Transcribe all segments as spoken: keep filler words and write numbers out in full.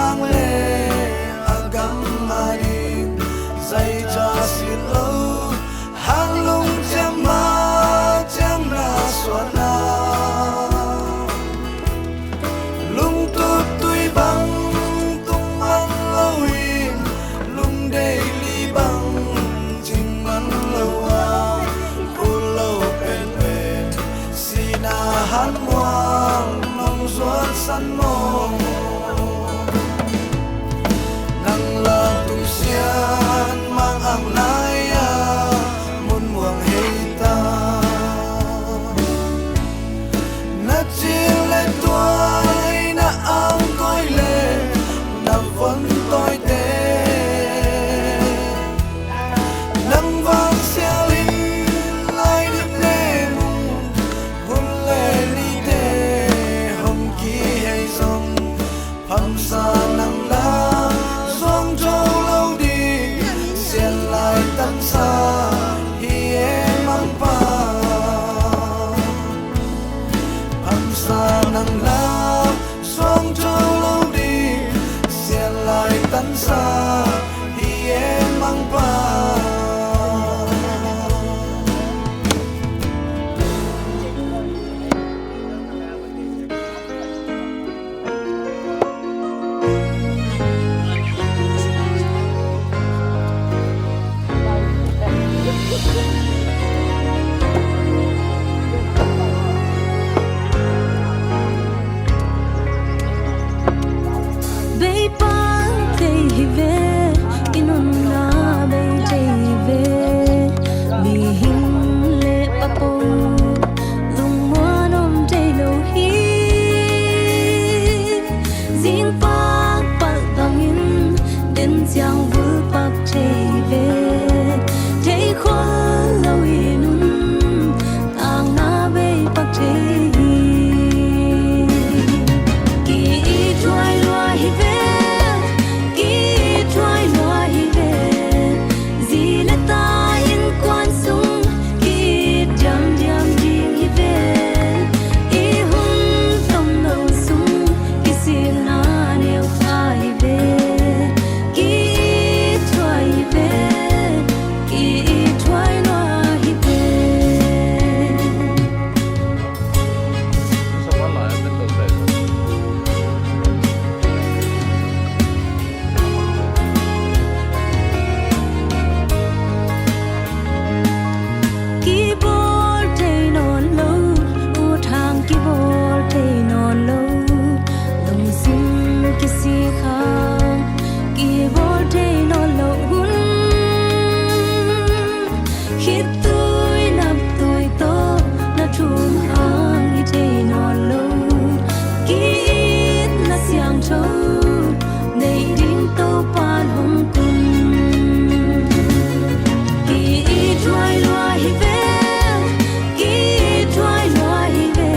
Sang le a gam a ding zai ca sit lo, hanglung ciam mah ciang na suahna. Lungtut tui bang tung man loin, lungdeih li bang cing man lo a, ul lo penpen sihna hanmuang nong zuansan maw? Nang la tungsian mang ang lai-a mun muang hei ta. Na cil le tuai, na angkoi le na von tawite, nang vang sialin lai dik le mu, hun le nite hong kihei zong, phamsa nang la suang tho lo ding, sian lai tansa hi e Mangpa. Phamsa nang la suang tho lo ding, sian lai tansa hi e Mangpa. Bei pang thei hi ve, i nunna bei thei hi ve. Mihing le a po lungmuan om thei lo hi. Zing pak palh bangin den ciang vul pak thei ve. Thei khol lo i nun, tangna bei pak thei hi. Ki-it huai lua hi ve, ki-it huai lua hi ve. Zi le ta innkuan sung ki-it diamdiam ding hi ve. I hun tomno sung kisikna neu kha hi ve. Ki-it huai hi ve, ki-it huai lua hi ve. Kibawl thei nawn lo, ut hang kibawl thei nawn lo, lungsim kisik hang kibawl thei nawn lo hun. Khitui naptui tawh na thum hang i thei nawn lo, ki-itna siangtho neih ding Topa'n hong kun. Ki-it huai lua hi ve, ki-it huai lua hi ve.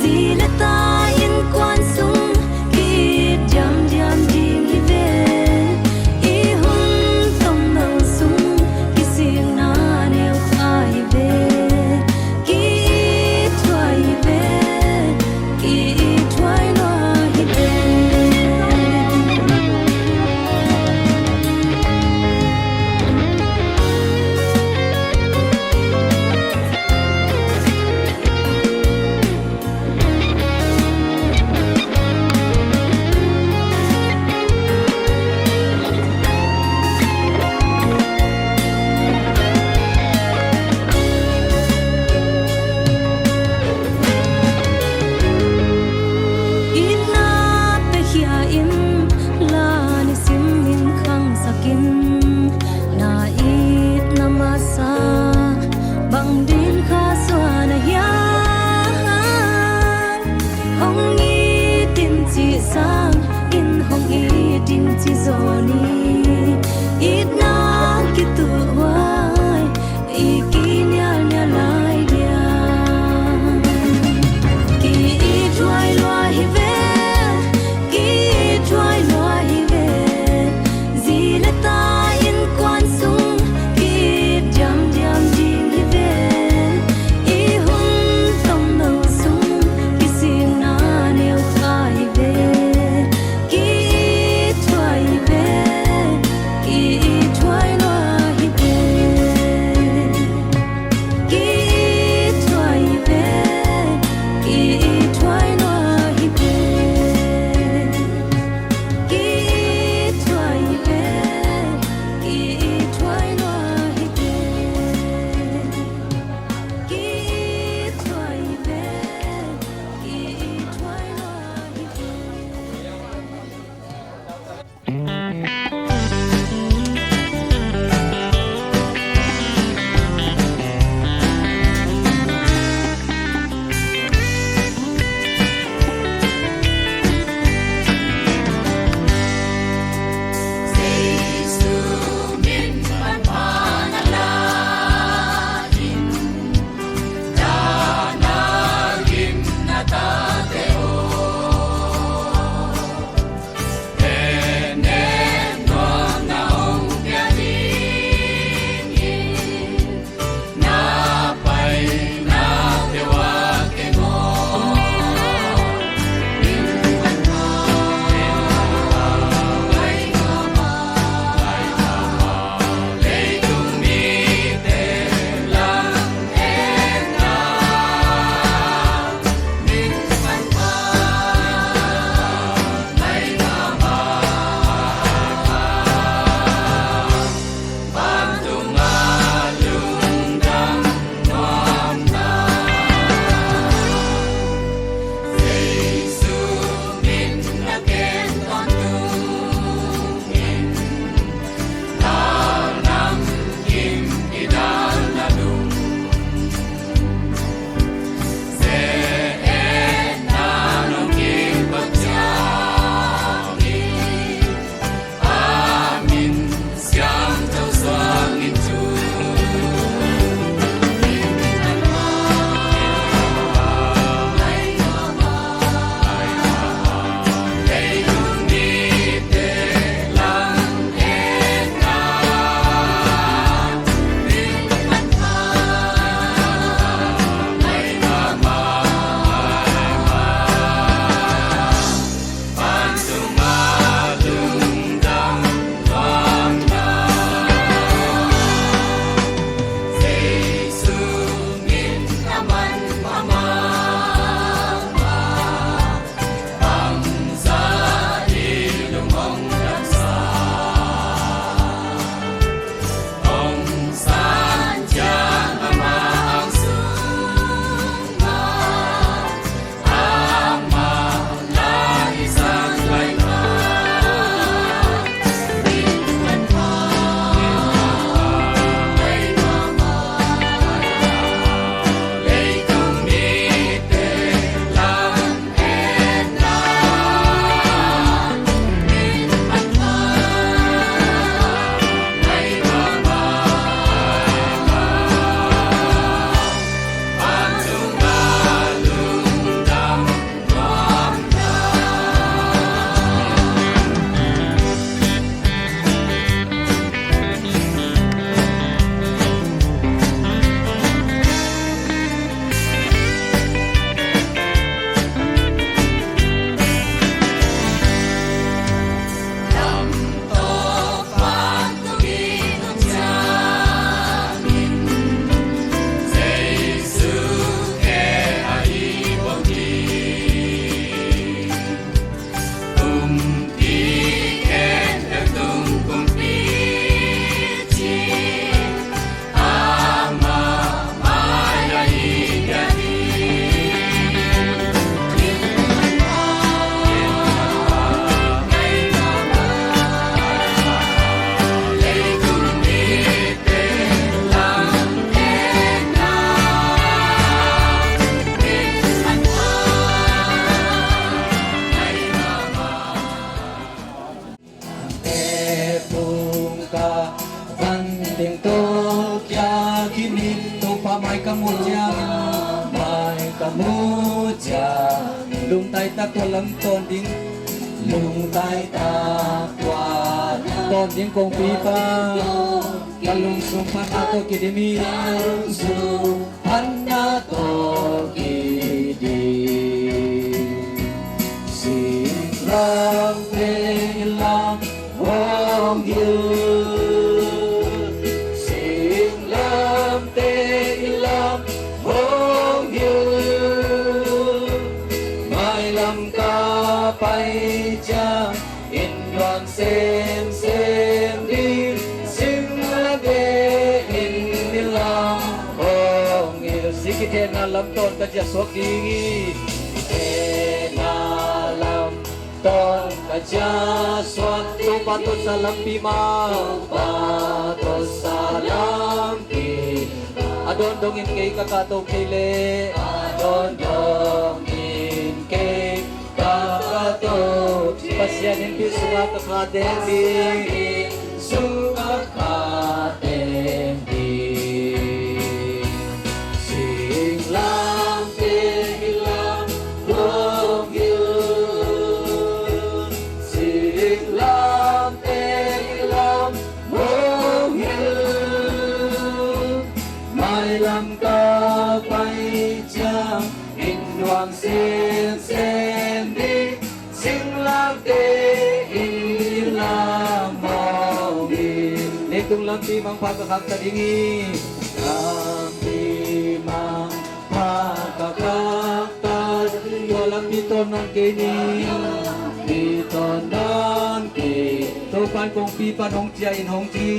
Zi le ta innkuan sung ki-it diamdiam ding hi ve. I hun tomno sung kisikna neu kha hi ve. Ki-it huai hi ve, ki-it huai lua hi ve. Itna pia khia in, la nisim in khangsak in, na itna masa bang ding kha suan a hiam? Hong it in cih sangin hong it in ci zaw ni. Itna kituh huai i kinialnial lai diam? Ki-it huai lua hi ve, ki-it huai lua hi ve. Zi le ta innkuan sung ki-it diamdiam ding hi ve. I hun tomno sung kisikna neu kha hi ve. Ki Topa mai ka muh ciangin, mai ka muh ciangin, lungtai tak tua lam tawn ding, lungtai tak tua lam tawn ding kongpipa, ka lungsung phatna tawh kidim hi. Lungsung phatna tawh kidim. Singlamteh lam hong hilh, singlamteh lam hong hilh. Mailam ka pai ciang, inn nuam semsem ding, singlamteh inn lam hong hilh. Sing kithehna lam tawn ka ciah suak ding hi. Kithehna lam tawn ka ciah suak. Topa tawh sa lampi mah, Topa tawh sa lampi mah. A dawn dongin kei ka kahto kei leh, a dawn dongin kei ka kahto. Pasian innpi sungah ka kha teng ding, sungah ka kha teng ding. Singlamteh lam hong hilh, singlamteh lam hong hilh. Mailam ka pai ciang, inn nuam semsem ding, singlamteh inn lam hong hilh. Leitung lampi mangpha ka khakta ding hi. Lampi mangpha ka khakta ding. Tua lampi tawn nawn kei ni. Lampi tawn nawn kei. Topan kongpi pan hong ciah in hong ci.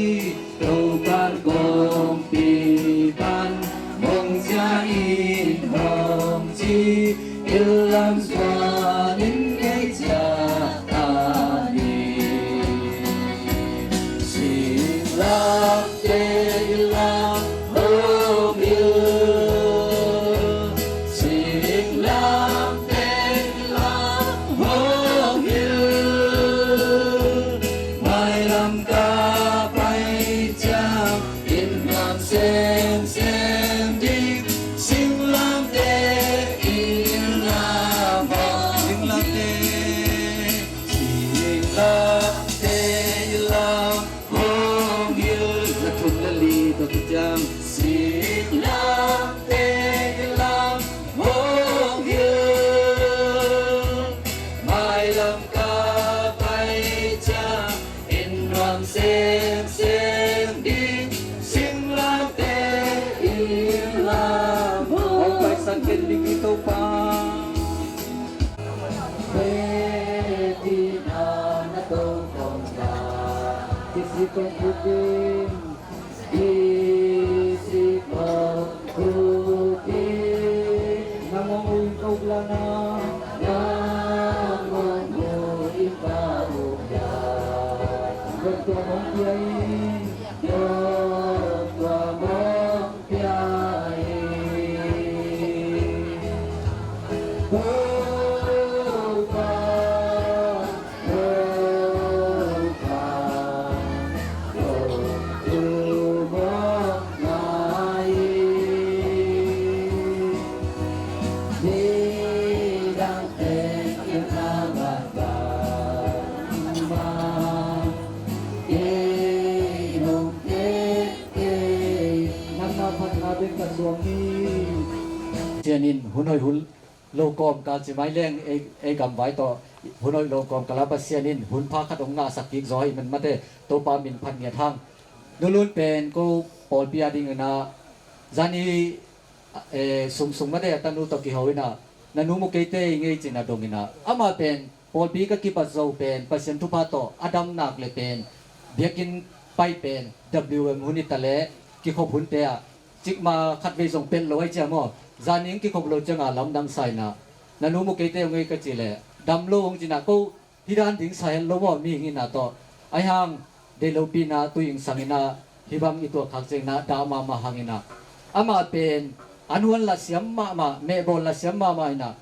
Topan kongpi pan hong ciah in hong ci. Inn lam zuan in kei ciah ta ni. Singlamteh lam hong hilh, singlamteh lam hong hilh. Mailam ka pai ciang, inn lam semsem ding, singlamteh inn lam hong, singlamteh, singlamteh lam hong hilh. Za thum le li tawh kiciang. Singlamteh lam hong hilh. Mailam ka pai ciang, inn nuam semsem ding, singlamteh inn lam hong paisak ken ding hi Topa. Betina na to kong ka, kisi kong putin. Nang hong ui ko lana, nang hong ui ka uk la. Dot tua mong pia in, dot tua mong pia in. Topa, Sian in hun hoih hun lo kawmkal ci mai leng ei, ei gamvai tawh hun hoih lo kawmkal a Pasian in hun pha khat hong ngahsak kik zaw ahih man mate Topa min phat ngiat hang. Nulun pen ko pawlpi a dingin ah zani, eh, sungsung mate a tanu tawh kiho in ah na nu mu keite i ngei cin a dong in ah amah pen pawlpi ka kibat zo pen Pasian thupha tawh a dam nak le pen biakinn pai pen W M hun i ta le kikhop hunte ah cikmah khatvei zong pelh lo ai cia maw? Zaning kikhop lo cianga lamdang sa inah na nu mu keite hong ei ka ci leh dam lo hong cinah ko hih dan ding sa het lo maw? Mihing inah tawh ahi hang deih lopi inah tui ingsang inah hih bang i tuahkhak cianginah dah mahmah hang inah amah pen an huan lasiam mahmah mehbawl lasiam mahmah inah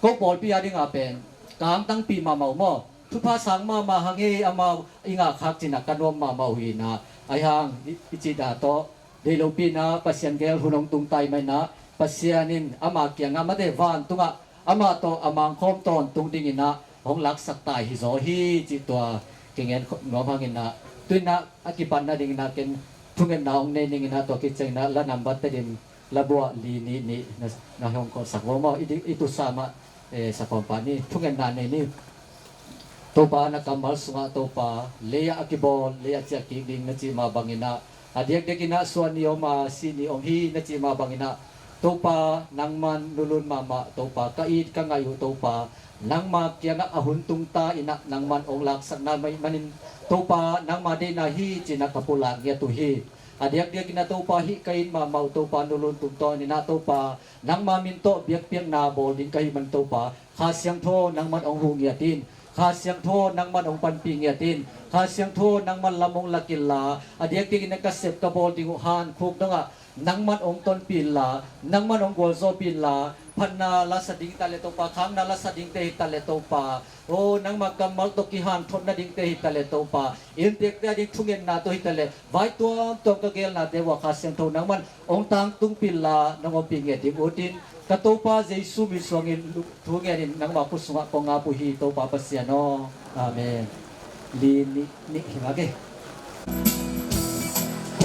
ko pawlpi a dingah pen ka angtangpih mahmah uh maw? Thupha sang mahmah hang ei amau i ngahkhak cinah ka nuam mahmah uh hi inah ahi hang i, i cihdah tawh Deih lopi-in ah Pasian gel hun hong tung ta ahih manin ah, Pasian in ama kiangah, mate, vantungah amah tawh a mangkhawm tawntung dingin ah hong laksak ta hi zaw hi, cih tua kingen nuam hangin ah, tu-in ah a kipatna dingin ah ken thungetna hong nei ning in ah, tua khit ciangin ah la nambat tadin, la buah li nih nih na, na hong kawlsak vo maw? I di, i tusa mah, eh, sakawmpa ni, thungetna nei ni. Topa, na kammal sungah Topa, lei-ah a kibawl, lei-ah ciah kik ding na cih mah bangin ah, a diakdiakin ah suah ni om a, sih ni om hi na cih mah bangin ah, Topa, nangman nulun mahmah, Topa, ka it ka ngaih uh Topa, nangma kiangah a hun tung ta in ah, nangman hong laksakna ahih manin, Topa, nangma deihna hi ci-in ah ka pulak ngiat uh hi. A diakdiakin ah Topa, hih ka it mahmah uh Topa, nulun tungtawnin ah Topa, nangma min tawh biakpiakna bawl ding ka hih man Topa, Kha Siangtho nangman hong huh ngiat in, Kha Siangtho nangman hong panpih ngiat in, Kha Siangtho nangman lam hong lak inla, a diakdiakin ah ka sep ka bawl ding uh hankhuk dongah nangman hong tonpih inla, nangman hong gualzawhpih inla, phatna la sa ding hi ta leh Topa, khakna la sa dingte hi ta leh Topa, aw, nangma kammal tawh kihanthotna dingte hi ta leh Topa, inntekte a ding thungetna tawh hi ta leh, vai tuamtuam ka gelnate uah Kha Siangtho nangman hong tangtungpih inla, nong ompih ngiat ding utin, ka Topa Jesu min suangin thu ngenin nangma khut sungah kong ap uh hi, Topa Pasian aw. Amen. Li nih nih hi mah ke.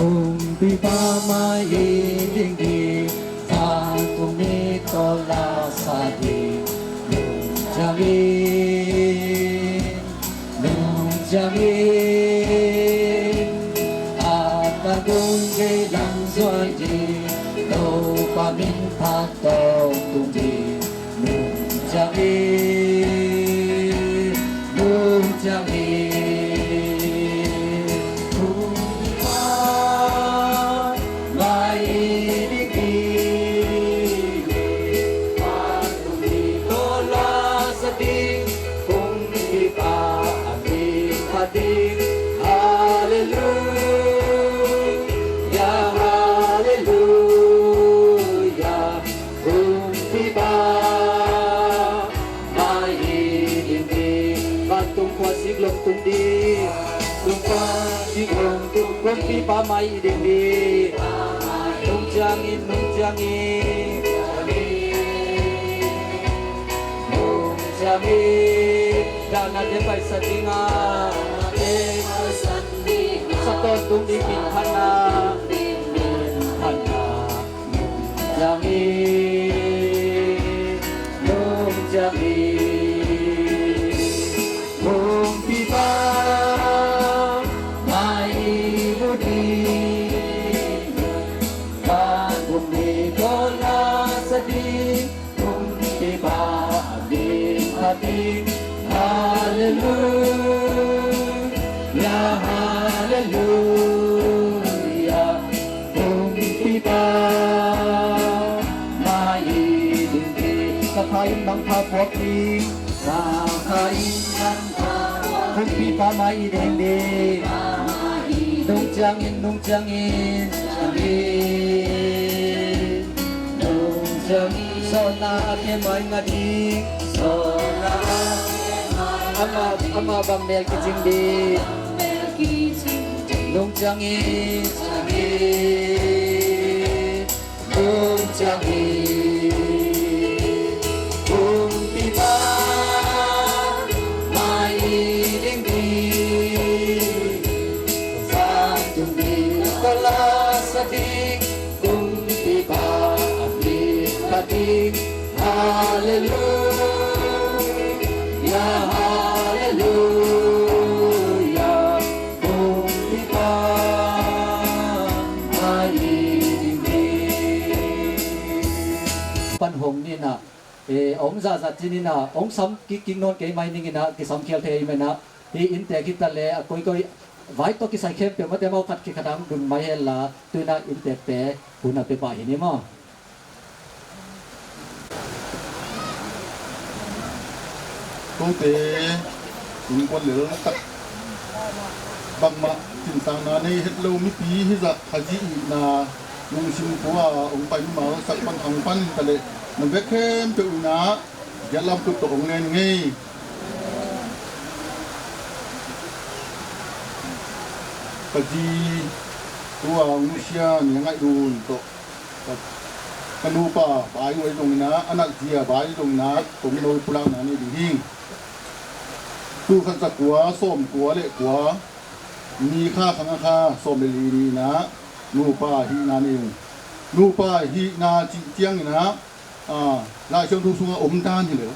Kumpipa mai i ding ding, vantung mi tawh la sa ding, nung ciangin, nung ciangin, a ka tung gei lam zuai ding, Topa min phat tawh tung ding, nung ciangin, nung ciangin, kumpipa mai i ding ding, vantung mi tawh la sa ding, kumpipa a min phat ding. Halleluia, halleluia. Kumpipa mai i ding ding. Vantung khua sik lom tung ding. Kumpipa sik lom tung. Kumpipa mai i ding ding. Nung ciangin, nung ciangin, nung ciangin, dahnate paisa ding a, sa tawntung ding, min phatna, min phatna. Nung ciangin, nung ciangin, kumpipa mai i ding ding, vantung mi tawh la sa ding, kumpipa a min phat ding. Halleluia, halleluia. Kumpipa mai i ding ding. Sakha in mangpha puak ding. Sakha in mangpha puak ding. Kumpipa mai i ding ding. Nung ciangin, nung ciangin, ciangin, nung ciangin. Sawlna a kem mai ngat ding. Sawlna a kem mai ngat ding. Ama, ama bang mel kicing ding. Nung ciangin, ciangin, nung ciangin, kumpipa mai i ding ding, vantung mi tawh la sa ding, kumpipa a min phat ding. Halleluia, halleluia. Kumpipa mai i ding ding. Pan hong ni in ah, eh, hong zahzah ci-in ah, hong sam kik kik nawn kei mai ning in ah, kisam khial thei ahih manin ah, hih inntek hi ta leh a koikoi vai tawh kisai khempeuh mate mau khat khit khat hong dun mai hen la, tu-in ah inntekte hun a pia pah hi ni maw. Kote innkuan leltak, bangmah cinsangna nei het lo mipi hi zah, Khazih itna lungsim khua hong pai mimal sak pan hong pan ta leh, na bek khempeuh in ah giat lam kut tawh hong len ngei. Ka zi Tua hong nusia Nia Ngaih Lun tawh ka, ka nupa bai uh ahi zongin ah, a nat zia bai ahi zongin ah, tawmno pulakna nei ding hi. Tul khat za kua sawm kua le kua, May kha, khang a kha sawm le li ni-in ah nupa hihna nei ung. Nupa hihna cih ciangin ah, a, Lai Siangtho sungah om dan hi lel.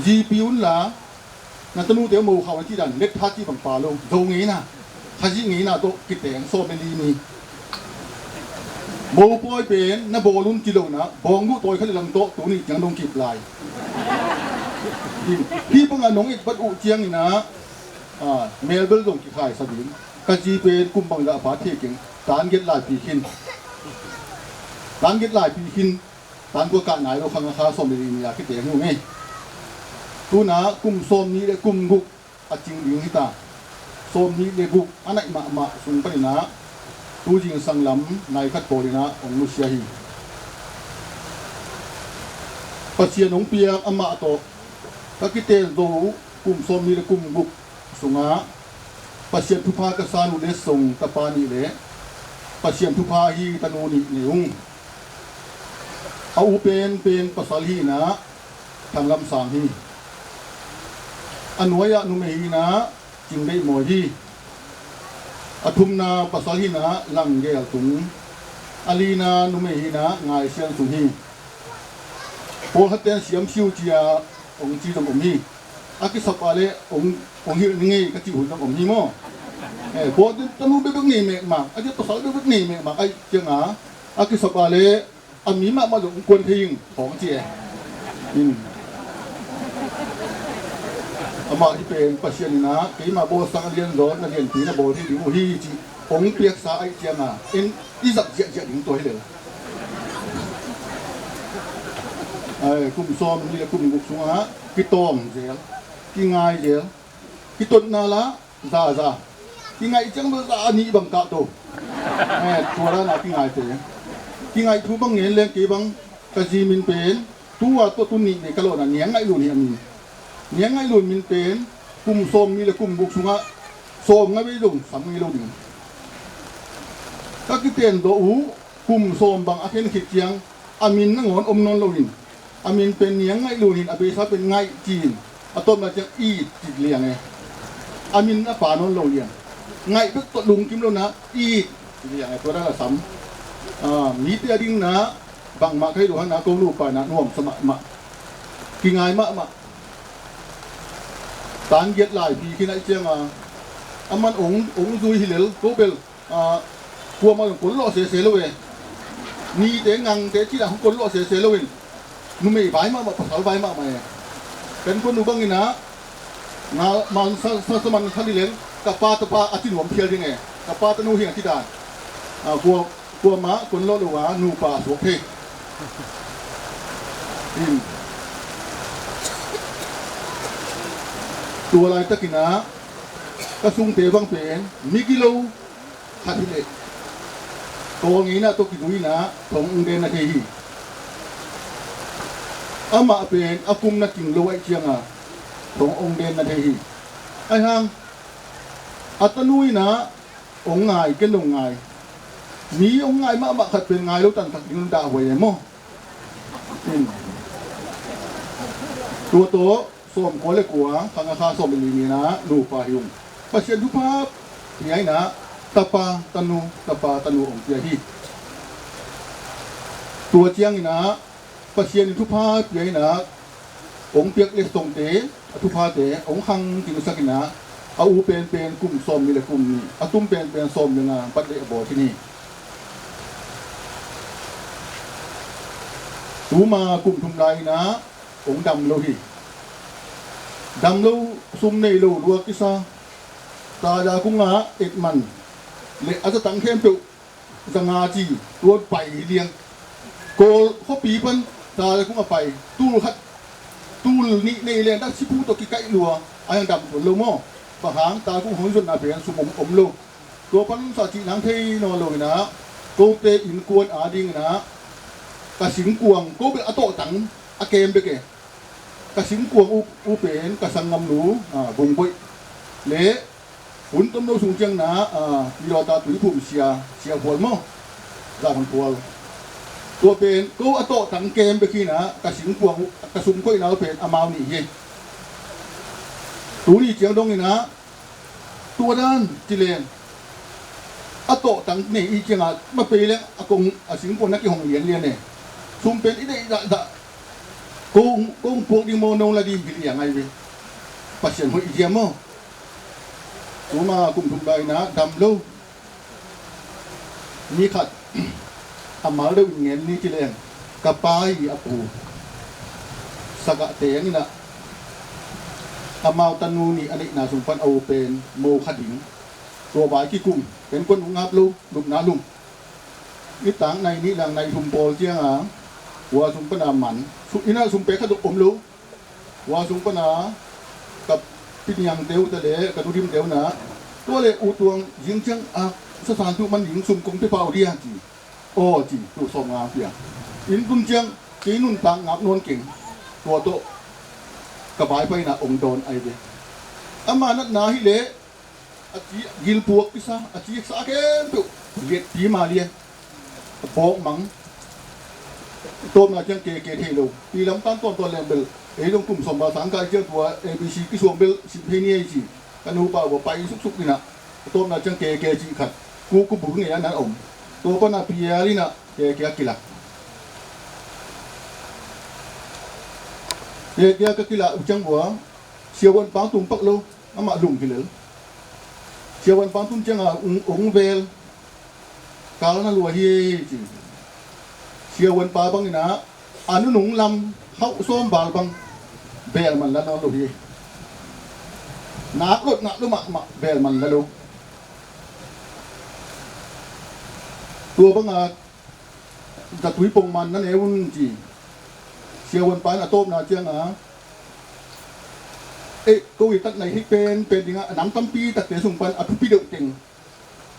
Zipi unla, na tanute mokhau na cih dan, let tha cih bang pha lo, Zo ngeina, Khazih ngeina tawh kiteng sawm le li ni. Mopawi pen na bawl un ci lo-in ah, bawng duh tawi khat le lam tawh tuni ciang dong kip lai. Hih bangah nong et vat uh ciangin ah, a, melbel zong kikhaisak ding. Ka zi pen kum bangzah pha thei keng, tan giat laipi khin. Tan giat laipi khin. Tan kua kah nai lo, khang a kha sawm le li ni-a kiteng hi ung ei. Tu-in ah kum sawmnih le kum guk a cing ding hi ta. Sawmnih le guk a naih mahmah sung panin ah tu zingsang lam nai khat pawlin ah hong nusia hi. Pasian hong piak amah tawh ka kiten zo uh kum sawmnih le kum guk sungah Pasian thupha ka san uh letsong tapa nih le Pasian thupha hi tanu nih nei ung. A u penpen pasal hi-in ah Thang Lam Sang hi. A nuai-ah numei hi-in ah Cing Deih Mawi hi. A thumna pasal hi-in ah Lang Gel Tung. A lina numei hi-in ah Ngai Sian Sung hi. Pawlkhatte in Siam Siu ci-a hong ci zong om hi. A kisap a leh hong, hong hilh ni ngei ka cih hun zong om hi maw. Eh, pawlkhatte in tanu bekbek nei mekmak, a cih pasal bekbek nei mekmak ahih ciangin a kisap a leh a mi mahmah zong hong kuan thei ing khawng ci e. In. Amah hih pen Pasian in ah keima bawlsak a lianzaw, na lianpi na bawl thei ding uh hi cih hong piaksa ahih ciangin a, in i zat ziahziah ding tua hi lel. Ai, kum sawmnih le kum guk sungah kitawng zel, kingai zel, kitotna lah zaza, kingaih ciang bel za nih bang kahto. Eh, tua dan a kingaite. Kingaih thu bang ngen leng kei bang ka zi min pen, tu-a tawh tu nih vei ka lawhna Niang Ngaih Lun hi a min. Niang Ngaih Lun min pen kum sawmnih le kum guk sungah sawmnga vei zong sam ngei lo ding. Ka kiten zawh uh kum sawm bang a khen khit ciang a min nangawn om nawn loin, a min pen Niang Ngaih Lun in, a beisa pen Ngaih ci-in, a tawpna ciang It ci liang e. A min a pha nawn lo liang. Ngaih bek tawh lungkim lo-in a It ci liang e, tua dan a sam. Ah, mite a dingin a bangmah ka hih lo hang a, ko nupa in a nuamsa mahmah. Kingai mahmah. Tan giat laipi khin ahih ciangin a, aman hong, hong zui hi lel, ko bel, ah, kuamah zong kon lawh sese lo e. Nite ngangte cih dan hong kon lawh sese lo in, numei vai mahmah, pasal vai mahmah e. Kan kua nu bangin a, nga, man sa, sa, sa man kha ni leng, ka pa tapa a ci nuam phial ding e. Ka pa tanu hi a ci dan. Ah, kua, kuamah kon lawh lo a nupa a suak thei. In. Tua laitakin a ka sungte bang pen migilo khat hi leh, tawlngeina tawh kizui-in a thong hong den na thei hi. Amah pen a kum na king lo ahih ciangin a thong hong den na thei hi. Ahih hang a tanu in a hong ngai, ken dong ngai. Mi hong ngai mahmah khat pen ngai lo tansak ding dahhuai e maw. In. Tua tawh sawmkua le kua, khang a kha sawm le li ni-in a nupa hi ung. Pasian thupha pia in a tapa tanu, tapa tanu hong pia hi. Tua ciangin a Pasian in thupha pia in a hong piak letsongte, a thuphate hong khang kingsak in a, a u penpen kum sawmnih le kum nih, a tum penpen sawm le nga birthday a bawl khin hi. Tuma kum thum lai in a hong dam lo hi. Dam lo, sum nei lo lua kisa. Taza kungah etman le a zatang khempeuh zanga ci, tua pai liang. Kawl khuapi pan Taza kungah pai, tul khat, tul nih nei leng dak siphu tawh kikaih lua, a hiang dam tuan lo maw. Bang hang, Taza kung hong zonna pen sum om, om lo. Tua pan sa cih nang thei nawn lo in a, kote innkuan ading in a, ka singkuang, ko bel a tawhtang a kem bek e. Ka singkuang u, u pen ka sanggamnu, a, Bungboih le Hun tom lo sung ciang na, ah, Midawta Tuiphum sia, Sia Khual maw, Za Khual. Tua pen ko a tawh tang kem bek hi na, ka singkuang, ka sum koihna pen amau nih hi. Tuni ciang dong in ah, tua dan ci leng, a tawh tang nei i ciang ah, ma pei leng a kong, a singkuang na kihong lianlian e. Sum pen i deih dahdah. Ko, ko puak ding maw, nong la ding hi liang ai ve. Pasian hoih i diam maw. Tuma kum thum lai na dam lo. Mi khat a mal deuh in ngen ni ci leng, ka pa i a pu Sagah teng in ah, amau tanu nih a neihna sung pan a u pen mo kha ding. Tua vai kikum, ken kuan ung ngap lo, lupna lum. Nitak nai nih lang nai thum pawl ciang a, ua sung pan a man. Su-, inn ah sum pek khat om lo. Ua sung pana ka piniangte uh ta le ka nudim te uh na, tua le u tuang zing ciang a sasan tu man ding sum kong pe pau dia ci. Aw ci, tu sawm nga pia. Inn tun ciang kei nuntak ngap nawn keng. Tua tawh ka vaipaina ong dawn ai ve. Ama natna hi le, a ci gilpuak pisa, a ci sa khempeuh liat pi ma lian. A bawk mang. Tawpna ciang keke thei lo. Pi lam tan tawntawn leng bel, ei dong kum sawm ba sang kai ciang tua A B C kisuang bel sim thei ni ei ci. Ka nupa ua pai suksuk in ah, tawpna ciang keke cih khat, ku ku bur ngei a nan om. Tua pana pial in ah keke a kilak. Keke a ka kilak uh ciang ua, siavuan pang tung pak lo. Amah lum hi lel. Siavuan pang tun ciang a ung, ung vel. Kal na lua hi ci. Siavuan pa bang in ah, a nunung lam hauh sawm val bang vel man la nawn lo hi. Nak lot ngah lo mahmah vel man la lo. Tua bang a, zatui pongman na ne un ci. Siavuan pa in a tawpna ciang a, eh, ko i tak nai hi pen, pen ding a, a nam tampi takte sung pan a thupi deuh teng.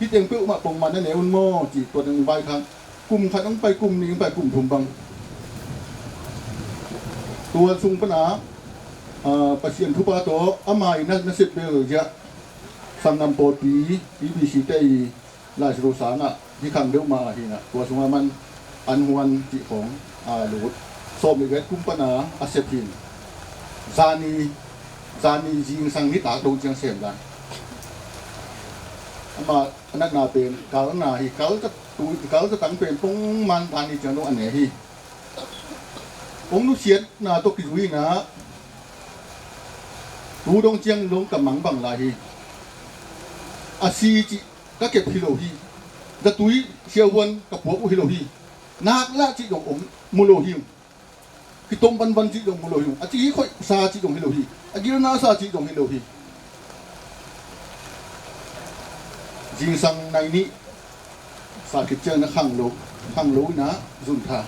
Hi teng peuhmah pongman na ne un maw ci, tua teng vai khang. Kum khat ong pai, kum nih ong pai, kum thum bang. Tua sung pana, ah, Pasian thupha tawh, ama i na, na sep bel ziah. Sanggam pawlpi, B B C te i, Lai Siangtho sangah hi khang deuh mah ahi na, tua sungah man an huan cih khawng a lut. Sawm le giat kum pana a sep hin. Zani, zani zingsang nitak dong ciang sem dan. Ama a natna pen, kalna hi, kal ka tu, kal ka tang pen, pongman zani ciang dong a ne hi. Ong nusiatna tawh kizui na, tu dong ciang dong ka mang bang lai hi. A si cih ka kep hi lo hi. Zatui siavuan ka puak uh hi lo hi. Nak lah cih dong om mu lo hi. Kitom banban cih dong mu lo hi. A ci hi khoih sa cih dong hi lo hi. A gilna sa cih dong hi lo hi. Zingsang nai nih sa khit ciang na khang lo, khang lo in ah zun tha.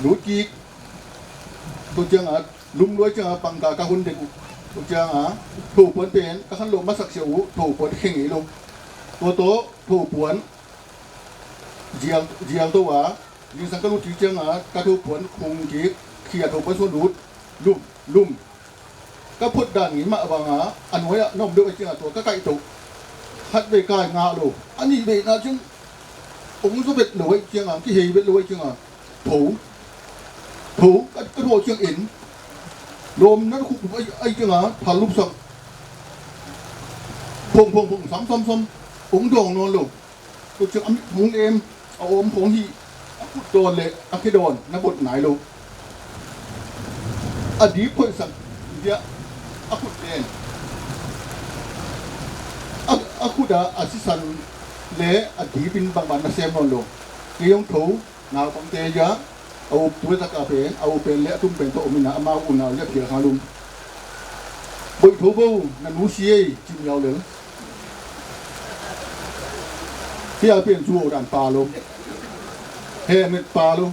Lut kik. Tua ciang a, lum luai ciang a pangka ka hun dek uh. Tua ciang a, thopuan pen ka khan lo masak sia uh, thopuan khe ngei lo. Tua tawh thopuan zial, zial to a, zingsang ka lut kik ciang a, ka thopuan khung kik, khia thopuan sung lut, lum, lum. Ka phot dan ngei mah bang a, a nuai ah na om deuh a ciang a tua ka kaih to. Khat vei kai ngah lo, a nih vei na ciang ong zaw vet lo a ciang a, kihei vet lo a ciang a, tho. Tho, ka, ka tho ciang en. Lawm na khuk ai, ai ciang a, thal lupsak. Phong, phong, phong, sam, sam, sam. Ong dawng nawn lo. Tua ciang a mit hong em, a awm khawng hi. A khut dawn le a khe dawn na bot nai lo. A dip khoihsak, bia a khut len. A, a khut a, a sisan le a dipin bangbang na sem nawn lo. Kei hong tho, naupangte ia, a up tuaitak a pen, a up pen le a tum pen tawh om ina, amau unau ia phial kha lum. Boih tho bo, na nu si ei, cim yau lel. Hia pen cu dan pa lo. He met pa lo.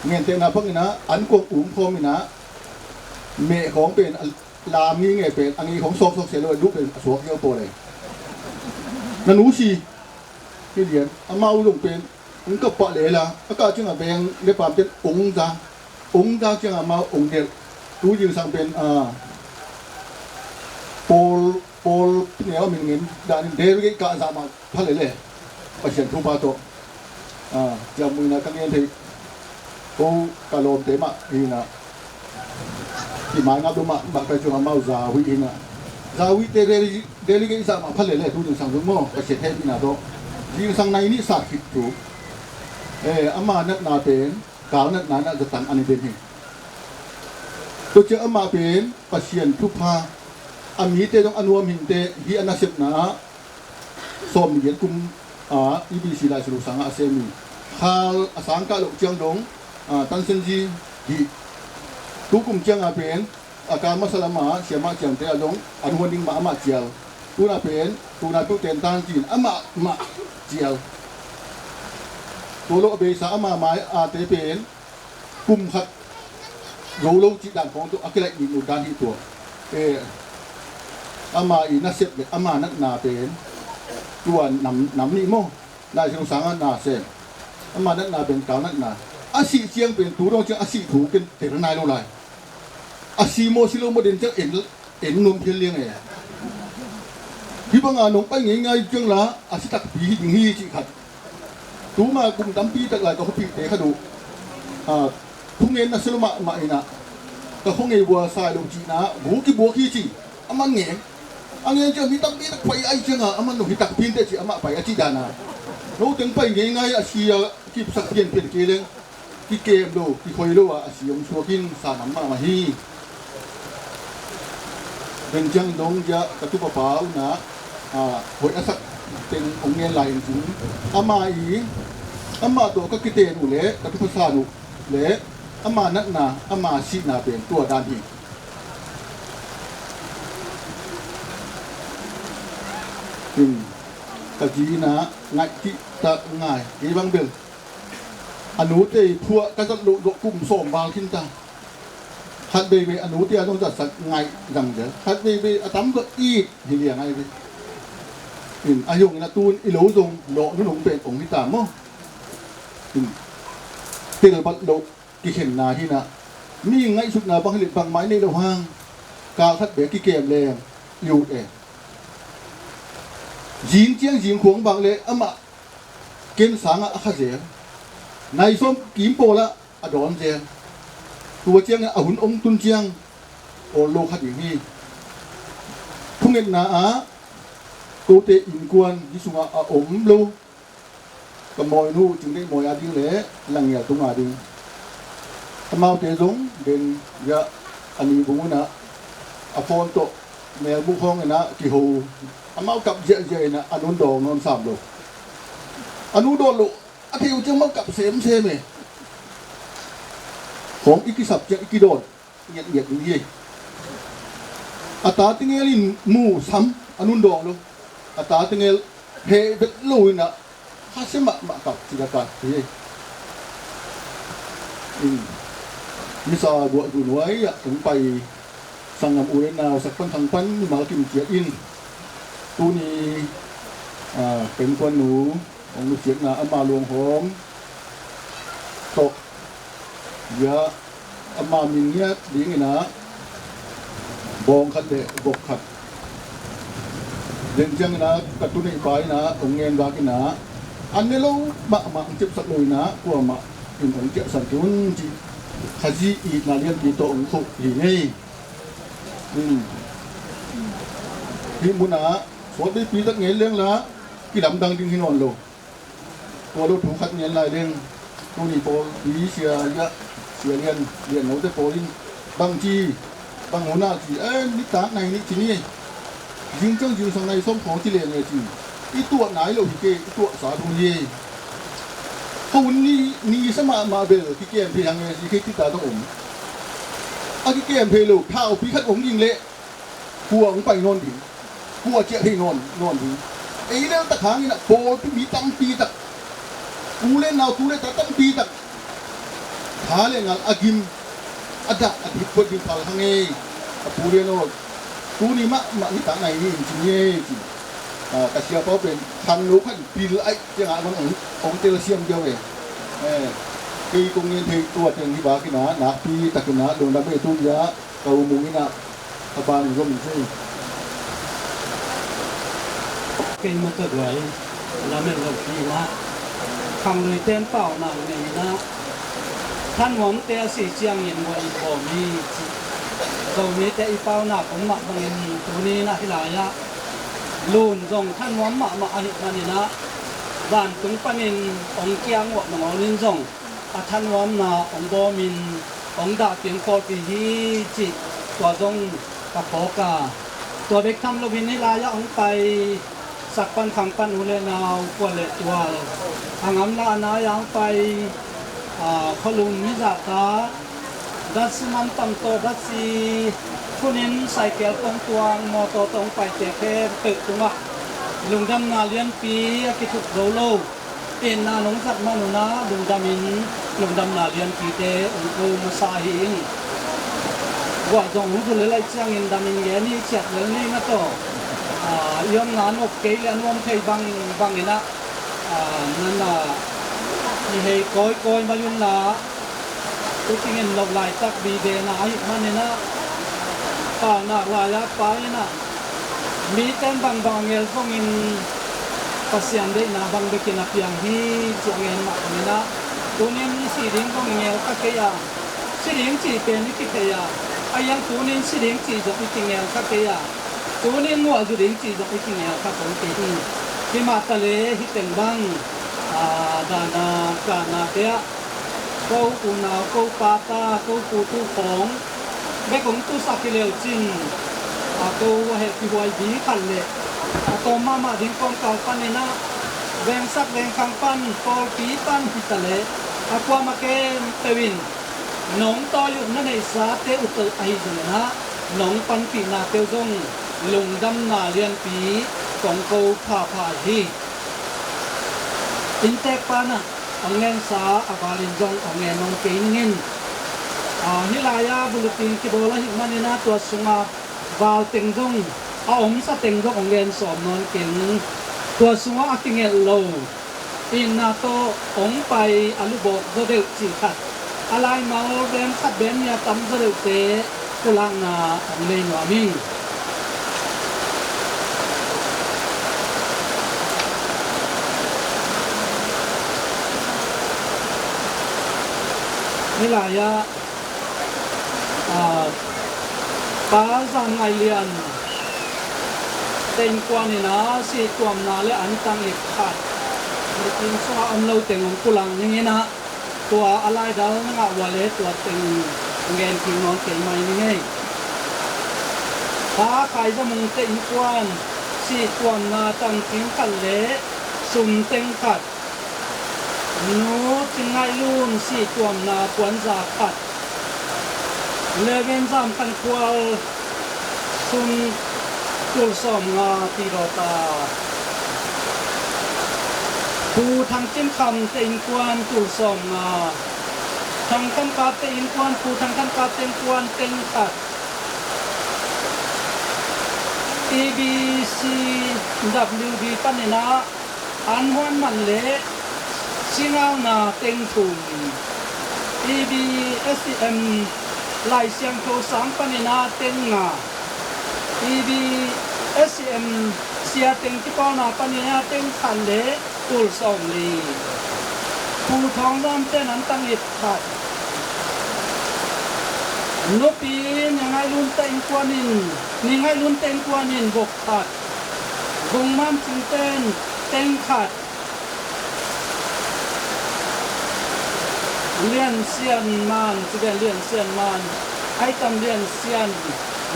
Ngentehna bangin ah an kuang um khawm in ah meh khawng pen a lam ngi nge pen a ngi khawng sawksawk sia lo a duh pen a suak ziau pawl e. Na nu si hi lian amau zong pen ung kap pah lela a kah ciang a veng le pam ten ung za ung za ciang a amau ung delh tu zingsang pen a pawl Paul neu a min ngen danin delegate ka zah mah pha lele. Pasian thupha tawh. Ah, ciang muina ka ngen thei. Ko ka lawmte mah hi na. Ki mai ngap lo mah, mah ka ciang amau za hui hi na. Za hui te dele-, delegate zah mah pha lele, tu ding sang zong maw, Pasian hehpihna tawh. Ding sang nai nih sat khit tu. Eh, ama natna pen, kal natna na zatang a ni den hi. Tua ciang amah pen Pasian thupha, a mite zong a nuam hinteh, hih a nasepna ah sawm nih giat kum a E B C Lai Siangtho sangah a sem hi. Khal a sang kah loh ciang dong, a, Tan Sen Zi hi. Tu kum ciang a pen a kal masa lam a siamah ciangte ah dong an huan ding mah amah cial. Tuna pen tuna tu ten tan cin amah mah cial. Tua lo a beisa ama mai a te pen kum khat zo lo cih dan khawng tawh a kilaih nih lut dan hi tua. Eh, ama i nasep le ama natna pen tua nam, nam nih maw? Lai Siangtho sangah na sem. Ama natna pen kal natna. A sih ciang pen tu dong ciang a sih thu ken tel nai lo lai. A si maw si lo maw den ciang en en nuam phial liang e. Hih banga nong pai ngeingai ciang la a si takpi hi ding hi cih khat. Tuma kum tampi tak lai ka khuapihte khat uh, a, thungen na si lo mahmah inah ka khuangei vua sai lo cihna bu kibuak hi ci. A man ngen. A ngen ciang mi tampi tak pai ai cianga a man lo hi takpi inteh ci amah pai a cih dana. No teng pai ngeingai a si a kipsak pianpian kei leng. Kikem lo, kikhoi lo ah a si om suak in sa nam mahmah hi. Beng ciang dong ziah ka tupa pa unah, ah, hoih a sak teng hong ngen lai in cin. Ama i, amah tawh ka kiten uh le ka tupa san uh le ama natna, ama sihna pen tua dan hi. In, ka zi inah ngaih cih tak ngai, kei bang bel. A nute i phuah ka zat loh zawh kum sawm val khin ta. Khat veivei a nute a zong zatsak ngaih zang zel. Khat veivei a tam zawh it hi liang ai ve. In a hiong in a tun i lo zong lawh nunung pen ong hi ta maw? In telbat loh kikhenna hinah mi ngaihsutna bang hi leh bangmah i neih loh hang kal khat bek kikem leng i ut e. Zing ciang zing khuang bang le amah ken sangah a kha zel. Nai sawm kim pawlah a dawn zel. Tua ciangin a hun ong tun ciang awl lo kha ding hi. Thungetna ah kote innkuan hi sungah a om lo. Ka mawinu Cingdeih mawi a ding le Langial tunga ding. Amaute zong den ziah a ni bung unah a phone tawh melbuk hawng inah kiho. Amau kap ziahziah inah a nun dawng nawn sam lo. A nu dawn loh a thei uh ciang amau kap semsem e. Hawng i kisap ciang i kidawn ngiatngiat ding hi. A ta tingel in mu sam a nun dawng lo. A ta tingel heh vet lo inah khasia mahmah kap cih a kap hi. In misa guah zu nuai ah kong pai sanggam u le nau sak pan thang pan mimal kim ciat in tuni, ah, kengkuan nu hong nusiatna ama luanghawm tawh ziah ama min ngiat dinginah bawng khat le vok khat. Den cianginah ka tuneihpa inah hong ngen vakinah an ne lo mahmah hong ciapsak lo inah kuamah in hong ciahsan tun cih Khazih itna lianpi tawh hong khoh hi ngei. Hih munah sual veipi tak ngen lengla kilamdang ding hi nawn lo. Tua lo thu khat ngen lai leng tuni pawl i sia liah sia lian lian note pawl in bang ci bang huna ci e nitak nai nih ci ni. Zing ciang zing sang nai sawm khawng ci leng e ci. I tuah nai lo hi ke i tuahsa thu hi. Kho hun ni ni sa mahmah bel kikem thei hang e ci kei tita tawh om. A kikem thei lo thaupi khat om ging leh kua hong pai nawn ding, kua ciah thei nawn nawn ding. Ei lel tak hangin ah pawlpi mi tampi tak, u le nau tu le ta tampi tak tha le ngal a gim a dah a dik buat ding phal hang ei. A pu le naw tuni mahmah nitak nai ni in ci ni ei ci. Ka siapa pen khangno khat in pil aih ciangah bang hong tel siam diau ei. Kei kong ngen thei tua teng hi bakinah nakpi takinah lungdam ei tu bia ka umung inah ka ban in zom in sei. Keimah ka guai, lamen lo pi inah, khangluite in paunak nei inah, thanuamte a si ciangin guai in bawm hi ci. Zomite i paunak om mah bangin tuni inah hih lai-ah Lun zong thanuam mahmah ahih maninah vantung panin hong kiang uah nangawn in zong a thanuamna hong bawmin hong dahpih khawlpih hi cih tua zong ka phawk a. Tua bek tham loin hih lai-ah hong pai sak pan khang pan u le nau, kua le tual, a ngamla a nai-a hong pai, a, khualum mizahta datsi mantam tawh datsi thunin saikel tawh tuang mawtaw tawh hong paite khempeuh tungah lungdamna lianpi a kithuk zo lo. Itna nong zat man unah lungdamin lungdamna lianpite hong ko masa hi ing. Guah zong hong zul lel ahih ciangin damin gen hi ciat lel ni mah tawh. A, i omna nop kei le a nuam thei bang bang inah, a, nana i hei kawikawi mai unla, tutingin loh laitak vivena ahih maninah, paunak lai-ah pai inah, mite in bangbang a ngel zongin Pasian deihna bang bekin a piang hi ci a ngen mah bang inah, tunin i si ding zong i ngel kha kei a, si ding cih pen i kithei a, a hiang tunin si ding cih zong i kingel kha kei a, tunin muah zu ding cih zong i kingel kha kong kei hi. Himah taleh hih teng bang, a, dahna kahnate ah ko unau, ko pata, ko putu khawng bek hong tusak hi leu cin, a, ko a hehpihhuai ding khat le a tawm mahmah ding kawmkal paninah vengsak vengkhang pan, pawlpi pan hi taleh a kuamah khempeuh in nong tawi uh na neihsate uh tawh ahi zonginah nong panpihnate uh zong lungdamna lianpi kong ko phapha hi. Inntek panah hong ngensa a valin zong hong ngen nawn kei ning in. A, hih lai-ah bulletin kibawl ahih maninah tua sungah val teng zong, a omsa teng zong hong ngen sawm nawn keng. Tua sungah a kingelh lo, itna tawh hong pai a lubawk zaw deuh cih khat, a laimal veng khat veng nih a tam zaw deuhte pulakna hong nei nuam hi. Hih lai-ah, a, Pa Zam Ngai Lian te innkuan inah sihtuamna le antang ip khat, nitin sungah om lo teng hong pulak ning inah, tua a laidal na ngah uh a le tua teng gen kik nawn kei mai ning ei. Pa Khai Za Mung te innkuan sihtuamna tangcing khat le sum teng khat. Nu Cin Ngaih Lun sihtuamna puanza khat. Leven Zam Khan Khual sum tul sawmnga pi dawta. Pu Thang Cin Kham te innkuan tul sawmnga. Thang Khan Kap te innkuan, Pu Thang Khan Kap te innkuan teng khat. E B C W B paninah an huan man le singauna teng thum. E B S C M Lai Siangtho sang paninah teng nga. E B S C M sia teng kipawlna paninah teng khat le tul sawmli. Pu Thawng Zam te antang ip khat. Nupi Ni Ngaih Lun te innkuan in, Ni Ngaih Lun te innkuan in bok khat. Vung Man Cing te in teng khat. Lian Sian Man, ci ven Lian Sian Man. Ai tam Lian Sian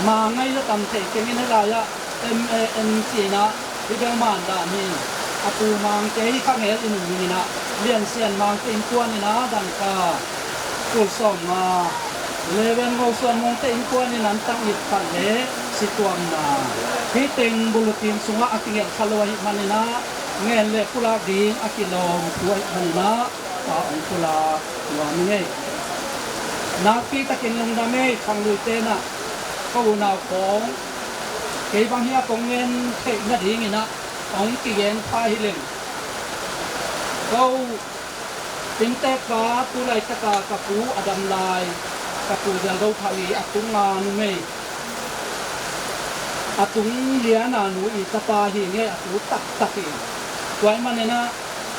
Mang ngai lo tam thei keng in hih lai-ah M A N ci inah hih bel Man dan hi. A pu Mang te hi kha ngel in um ning inah Lian Sian Mang te innkuan inah dangka tul sawmnga. Leven Ngo Suan Mung te innkuan in antang ip khat le sihtuamna. Hih teng bulletin sungah a kingelh kha lo ahih maninah ngen le pulak ding a kilawm thu ahih maninah Pa hong pulak nuam ing ei. Nakpi takin lungdam ei, khangluite nah, ka unau khawng kei bang hiah kong ngen theih nadinginah hong kigen pha hi leng. Ko inntek pa tu laitaka ka pu a dam lai, ka pu Zial Do Thang i a tunga numei a tung liana nu i tapa hi nge a tu taktak hi. Tua ahih maninah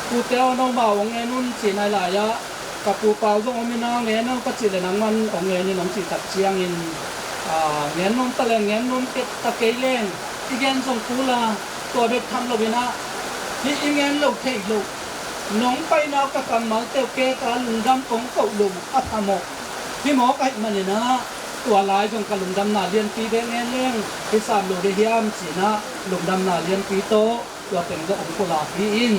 pute aw, no mau hong ngen un ci nai lai-ah ka pu Pau zong om inah ngen aw ka cih le nangman hong ngen in hong cih tak ciangin, a, ngen nuam ta leng ngen nuam kei ta kei leng i gen zong kul a, tua bek tham lo inah hih i ngen lo theih loh nong paina uh ka kammalte uh keka lungdam kong koh loh a thamawh hi mawk ahih maninah tua lai zong ka lungdamna lianpi bek ngen leng hi sam lo dih hiam cinah lungdamna lianpi tawh tua teng zong hong pulak hi in.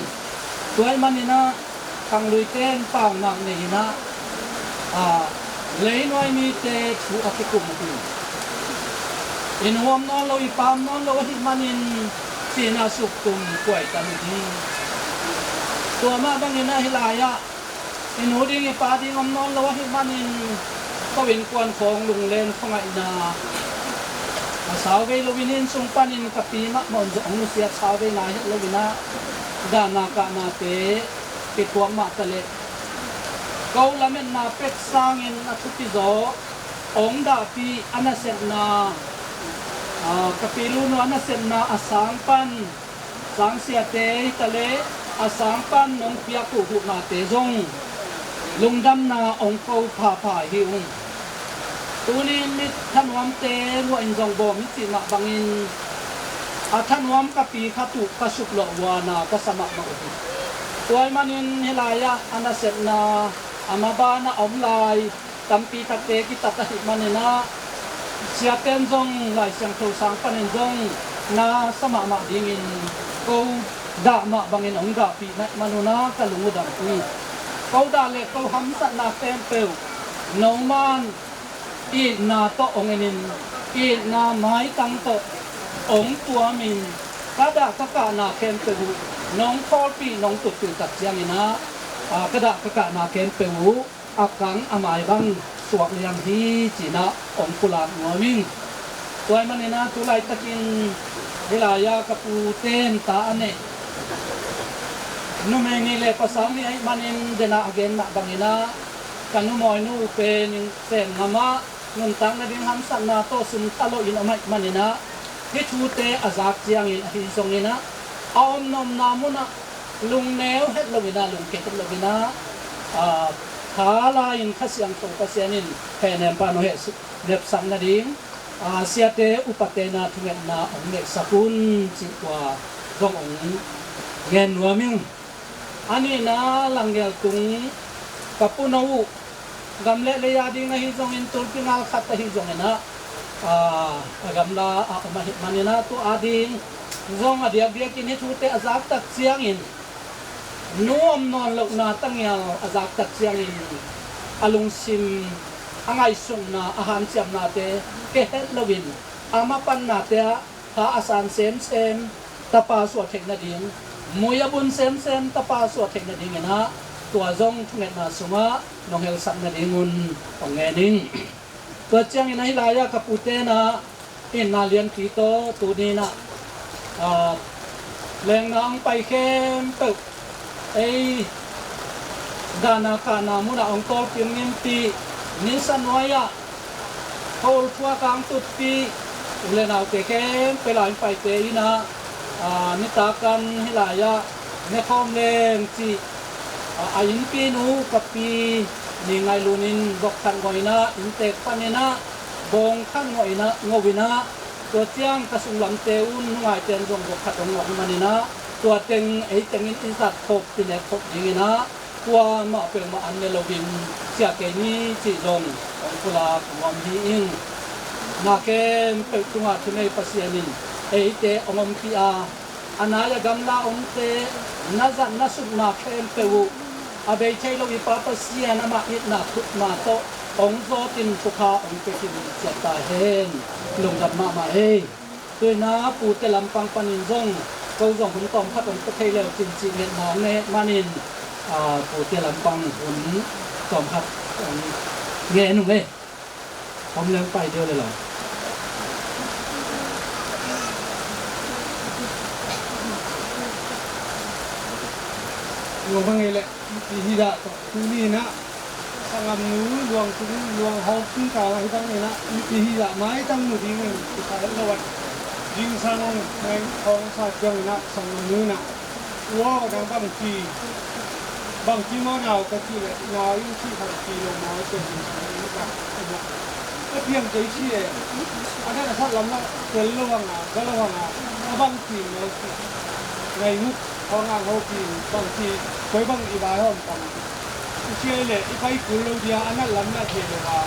Tua ahih maninah khangluite in paunak nei inah, a, leinuai mite thu a kikum uh hi. I nu om nawn lo, i pa om nawn lo ahih manin cihna suktum kuai ta uh hi. Tua mah banginah hih lai-ah i nu ding i pa ding om nawn lo ahih manin ko innkuan khawng lunglen khuangaihna a sau vei loin, inn sung panin ka pi mahmah un zong hong nusiat sau vei ngai het loinah dahna kahnate kithuak mah taleh ko lametna pek sangin a thupi zaw hong dahpih a nasepna, a, ka pi Lunu a nasepna a sang pan sangsiate hi taleh a sang pan nong piak huhhuhnate zong lungdamna hong ko phapha hi ung. Tuni-in mi thanuamte ruahin zong bawm hi cih mah bangin a thanuam ka pi khat uh ka suplawh uh a na ka sa mahmah uh hi. Tua ahih manin hih lai-ah a nasepna a maban a om lai tampi takte kitat ahih maninah siaten zong Lai Siangtho sang panin zong na sa mahmah dingin ko dah mah bangin hong dahpih naih manunah ka lung uh dang uh hi. Ko dah le ko hamsatna khempeuh noman itna tawh hong enin, itna maitang tawh hong tuamin ka dah ka kahna khempeuh uh nong khawlpih nong tutpih tak cianginah, a, ka dah ka kahna khempeuh uh a kang a mai bang suak liang hi cinah hong pulak nuam ing. Tua ahih maninah tu laitakin hih lai-ah ka pute in ta a neih numei nih le pasal nih ahih manin denah a gen mah banginah ka numawinu uh pen in sem ngamah nuntak nading hamsatna tawh sum tha loin om ahih maninah hih thute a zak ciangin ahi zonginah a omna omna munah lungneu het loinah lungke het loinah, a, kha lai-in Kha Siangtho Pasian in hehnem pan hong heh nepsak nading, a, siate upate na thungetna hong neihsak un cih tua zong hong ngen nuam ing. A nihna Langgeltung ka puno uh gamleh lei a ding ahi zongin tulpi ngal khat ahi zonginah, a, a gamla a om ahih maninah tua a ding zong a diakdiakin hih thute a zak tak ciangin nu om nawn lohna tangial a zak tak ciangin a lungsim a ngaihsutna a hanciamnate ke het loin a mapannate ah tha a san semsem tapa suah theih nading, mui a bun semsem tapa suah theih nadinginah tua zong thungetna sungah nong helsak nadingun hong ngen ing. Tua ciangin ahi lai-ah ka pute na itna lianpi tawh tuni inah, a, lengna hong pai khempeuh ei dahna kahna munah hong tawlpih hong nimpih, nisa nuai-ah khawl thuak a hong tutpih u le naute khempeuh lai hong paite inah, a, nitak an hih lai-ah nekhawm leng cih, a, a innpi nu ka pi Ni Ngaih Lun in vok khat ngawh inah inntek paninah bawng khat ngawh inah ngawh inah tua ciang ka sunglamte un nungaite in zong vok khat hong ngawh ahih maninah tua teng ei tengin i zat khop i nek khop dinginah tua mah peuhmah an ne loin sia kei ni cih zong hong pulak nuam hi ing. Na khempeuh tungah thunei Pasian in eite hong ompih a, a nai a gamla omte na zat na supna khempeuh uh a bei thei lo i Pa Pasian amah itna khutma tawh hong zawtin thupha hong pia khin ciat ta hen. Lungdam mahmah ei. Tuina pute lampang panin zong ko zong hun tawmkhat hong pia thei leu cin cih ngetna hong nei manin, a, pute lampang hun tawmkhat hong ngen ung ei. Hom leng pai deuh le lo. Ua bang ei leh, i hi dah tawh. Tuni inah sanggam nu luang tung luang hawm tung kang ahi bang inah mipi hi zah maitang mu dingin kipah het lo ah. Zingsang nai khawng sa ciangin ah sanggam nu in ah, "Ua, nang bangci, bangci maw nau?" ka cih leh, "Nau in cih bangci lo maw?" ci-in zingsang nu in ah, "A piang kei ci e, a nat a sat lam lah tel lo hang a, ga lo hang a, a bangci maw?" ci. Nai ngut khawng ang hopih in, "Bangci, koi bang i vaihawm tam?" "I sia i leh i pai kul lo dia, a nat lam lah thei lo a,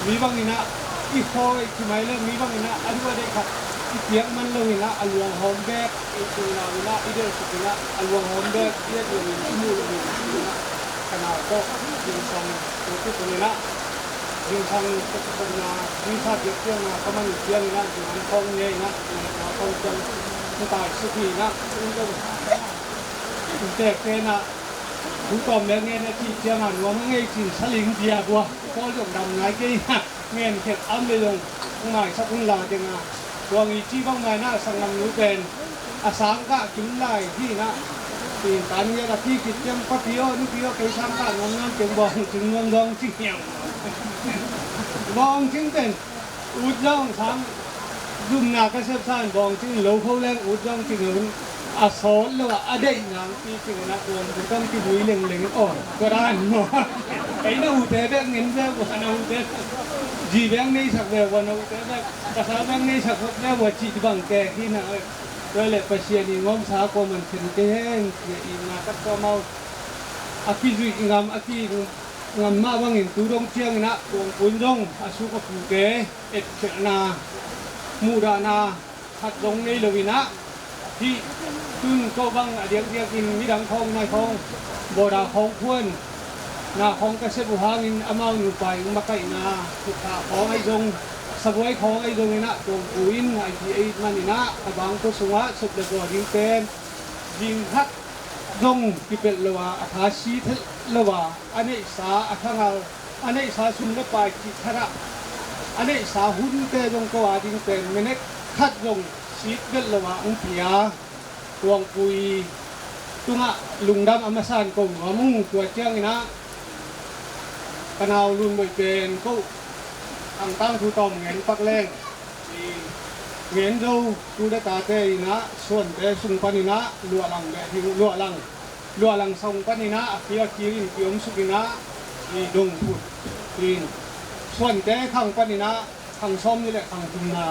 mi bangin ah i khawi ci mai leh mi bangin ah a duh a deih khat i piak man lo in ah, a luanghawm bek i tunau in ah i delhsuk in ah, a luanghawm bek i et lo in i muh lo in ah," ka nau tawh zingsang nu kipun in ah, zingsang nu ka kipun na, misa piak piakna ka man uh ciangin ah, zingsang khawng ne in ah, na khawng ciang ka taisuk hi in ah, in tek pen ah, "Thu tawm bek ngen e," cih ciangah, "Nuam a ngei," ci-in saling bia bua pawl zong dam nai kei in ah, "Ngen khiat am le zong maisak un la," ci-in ah, tuang i ci bang mai in ah, sanggam nu pen a sangkah kim lai hi in ah, "Pi in tan ngiat a ki kit ciang, papi aw, nupi aw, kei sangkah nuam nuam ciang bawng cing nuam dawng cing hiam?" Bawng cing pen ut zong sang zumna ka sepsa in, bawng cing lo kho leng ut zong cing lo in, a sawt lo ah a deih nang pi cing in ah, tuang bu kam kibui lengleng in, aw, tua dan maw? Kei na ute bek ngen ve bua, na ute bek zi bek neisak ve bua, na ute bek pasal bek neisak khop ve bua, cih bang kek hi in ah. Tua leh Pasian i ngawmsa kua man khen kei hen, i na tak kua mau a kizuih ngam, a ki ngam mah bangin tu dong ciangin ah tuangpun zong a suk a pute etkhialhna, muhdahna khat zong nei lo in ah, hih tun ko bang a diakdiakin midang khawng nai khawng, bawda khawng phuan na khawng ka sep uh hangin amau nupa in makaihna, thukha khawng ahi zong, sabuai khawng ahi zongin ah tuangpu in a hi ei manin ah, a bangkua sungah sep le bawl ding pen zing khat zong kipelh lo a, a tha si thei lo a, a neihsa a thangal, a neihsa sum le pai cih khatah a neihsa hunte zong ko a ding pen minute khat zong sit vet lo a hong pia, tuangpui tungah lungdam a masa in ko nuam ung. Tua ciangin ah ka nau Lunboih pen ko ang tangthu tawm ngen pak leng, i ngen zo, tu le tate in ah, suante sung panin ah luahlang beh ding, luahlang, luahlang sung panin ah a kil a kil in kiomsuk in ah, i dong phut in, suante khang panin ah khang sawm nih le khang thumna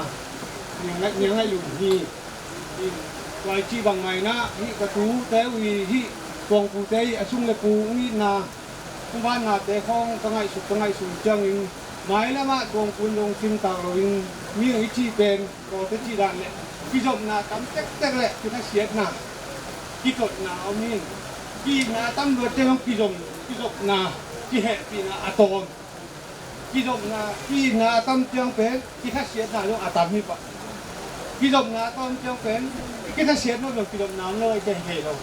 niangaih, niangaih lum hi. In, tua i cih bang mai in ah, hih ka tute uh i, hih tuangpute i a sung le pu hong itna, hong vannate khawng ka ngaihsut, ka ngaihsut ciangin, mailamah tuangpun zong cingtak loin, mi hong i cih pen kawlte cih dan leh kizopna tam tektek leh kikhasiatna, kitotna om hi. Ki-itna a tam luat ciang zong kizom, kizopna, kihehpihna a tawm. Kizopna, ki-itna a tam ciang pen kikhasiatna zong a tam hi pah. Kizopna a tam ciang pen kikhasiatna zong, kizopna om lo a i thei lo.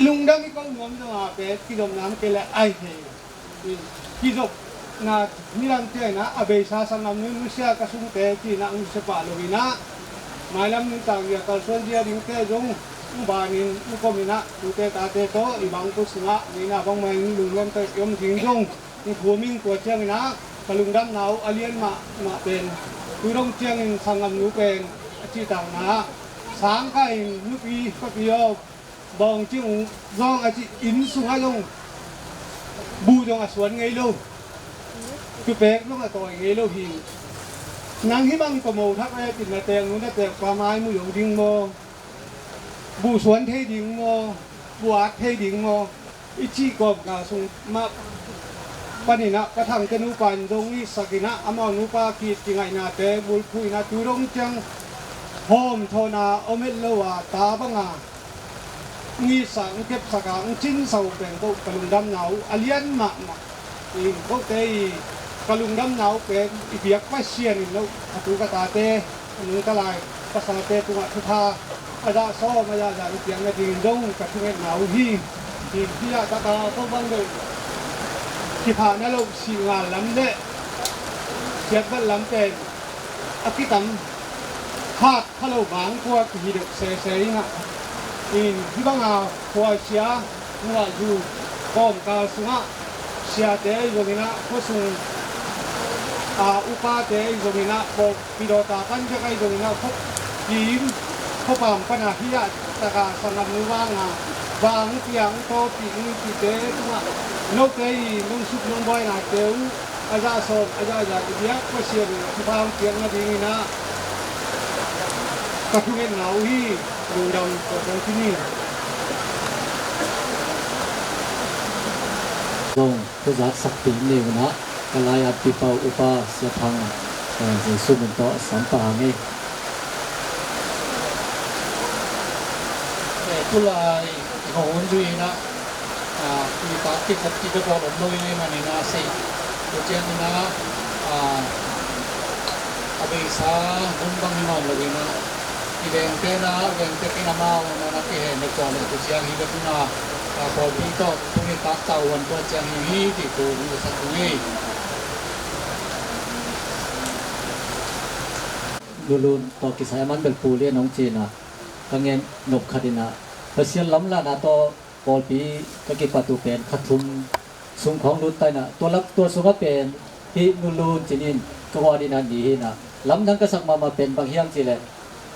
Lungdam i ko nuam zong a pen kizopna om kei leh a i thei lo. Kizopna, midang ciang in ah a beisa sanggam nu, nusia ka sungte ci-in ah hong nusia pah lo in ah, mailam nuntak zia kalsuan zia dingte zong hong banin hong komin ah, tute tate tawh i bangkua sungah ngeina bangmah in lungnuam tawh i om ding zong hong thum ing. Tua ciangin ah ka lungdamna uh a lian mahmah pen, tu dong ciangin sanggam nu pen a cihtakna ah, sangkah in nupi papi aw, bawngcing uh zong a cih, inn sungah zong buh zong a suan ngei lo, thupek zong a tawi ngei lo hi. Nang hih bang tawh mo thak le cin, na teek nu na teek pa mai mu zo ding maw? Buh suan thei ding maw? Buh at thei ding maw? I cih kawmkal sung mah panin ah Pa Thangte nupa in zong ngihsak in ah, amau nupa ki-it kingaihnate bulphuh in ah, tu dong ciang hawmthawhna om het lo a, ta banga ngihsak, hong kepsak a, hong cinsa uh pen ko ka lungdamna uh a lian mahmah. I kote i ka lungdamna uh pen i biak Pasian in lo, a tu ka tate a nungta lai pasate tungah thupha a zah sawm a zahzah i piak nadingin zong ka thungetna uh hi. Hi, hi-ah taka ko bang deuh kiphahna loh sih ngal lam le siatbat lam pen a kitam hat kha lo bang khua kihi deuh sese in ah, in hih banga khuasia, khuazu kawmkal sungah siate zong in ah, khuasung A, upate ahi zongin ah, pawlpi dawta pan bek ahi zongin ah, khuakim khuapam pan a hi ah, taka sanggam nu vang a, vang piang tawh pi ngi pite tungah note i nong suk nong buainate uh a zahsawn a zahzah i biak Pasian in thupha hong piak nadingin ah ka thungetna uh hi. Lungdam kong ci ni. Zong thuzak sakpi ni un ah, ka lai-at pipau upa Sia Thang, eh, Jesu min tawh a sam pah hang ei. Eh, tulai i hong hun zui in ah, ah, i tak kikhat kikhat bawl om lo in ahih manin ah, sei, tua ciangin ah, ah, a beisa hun bang hi nawn lo in ah, i vengte na, vengte pen amau na na kihen na kuan na tu ciang hi ka tuna, a pawlpi tawh tu ni tak tau wan tua ciang hi hi ti tu ni sa tu ni. Lulun tawh kisai a man bel Pu Lian hong cina ka ngen nop khat in ah Pasian lamlahna tawh pawlpi ka kipat uh pen kha thum sung khawng lut ta in ah, tua lak tua sungah pen hih Nu Lun cinin ka guah ding a ni hi in ah, lamdang ka sak mahmah pen bang hiam cih leh,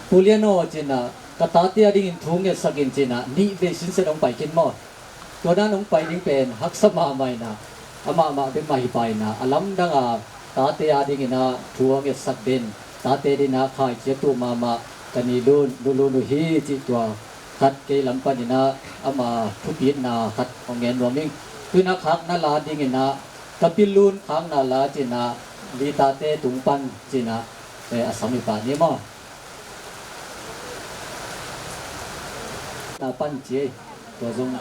Pu Lian aw cin ah, ka tate a dingin thu ngetsak in cin ah, nih vei sinset hong pai khin maw. Tua dan hong pai ding pen haksa mahmah in ah, amah mah bek mah hi pah in ah, a lamdang a tate a dingin ah thu a ngetsak den, tate dingin ah khaici a tuh mahmah ka ni Lun, Nu Lun uh hi cih tua khat kei lam panin ah ama thupitna khat hong ngen nuam ing. Tu in ah khakna la dingin ah ka pi Lun khakna la cin ah, Li tate tung pan cin ah, eh, a sam hi pah ni maw. Na pan ci ei. Tua zong,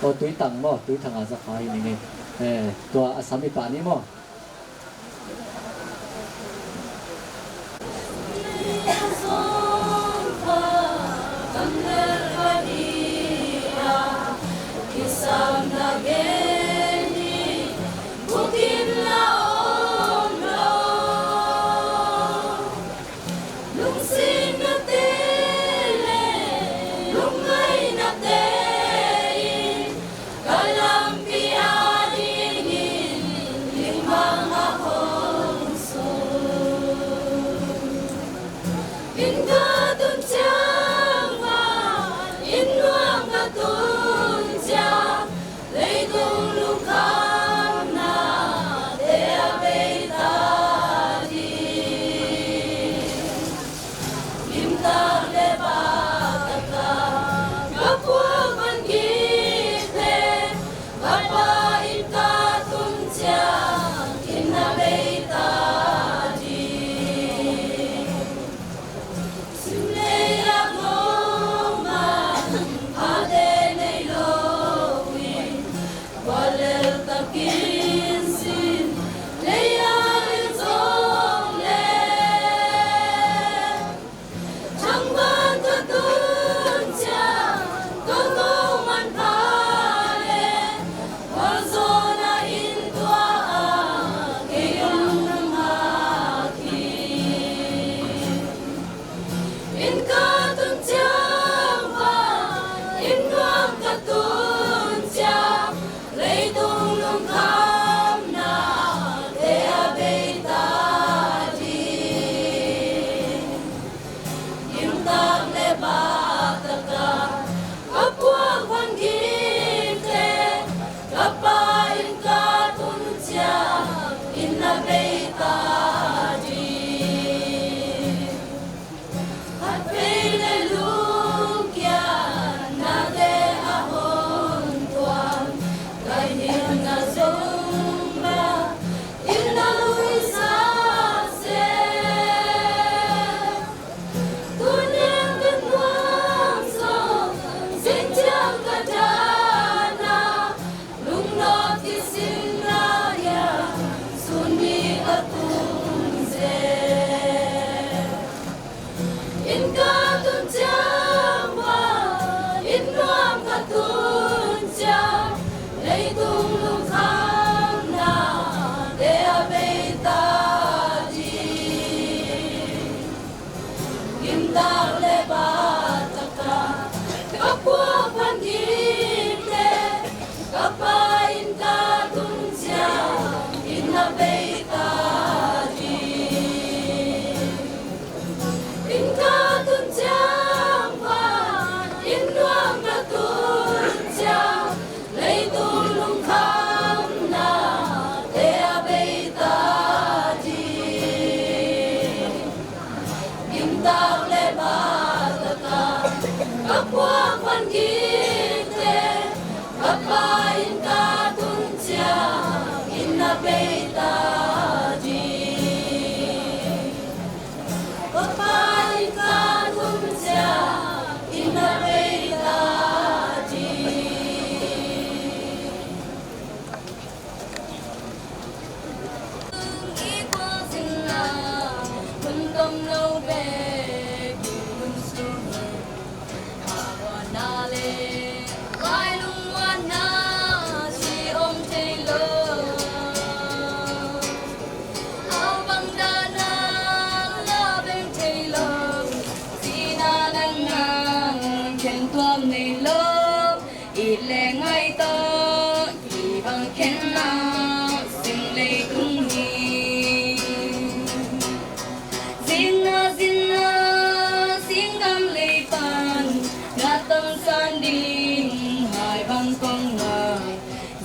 tua Tuitang maw, Tuitang a za kha hi ning ei. Eh, tua a sam hi pah ni maw.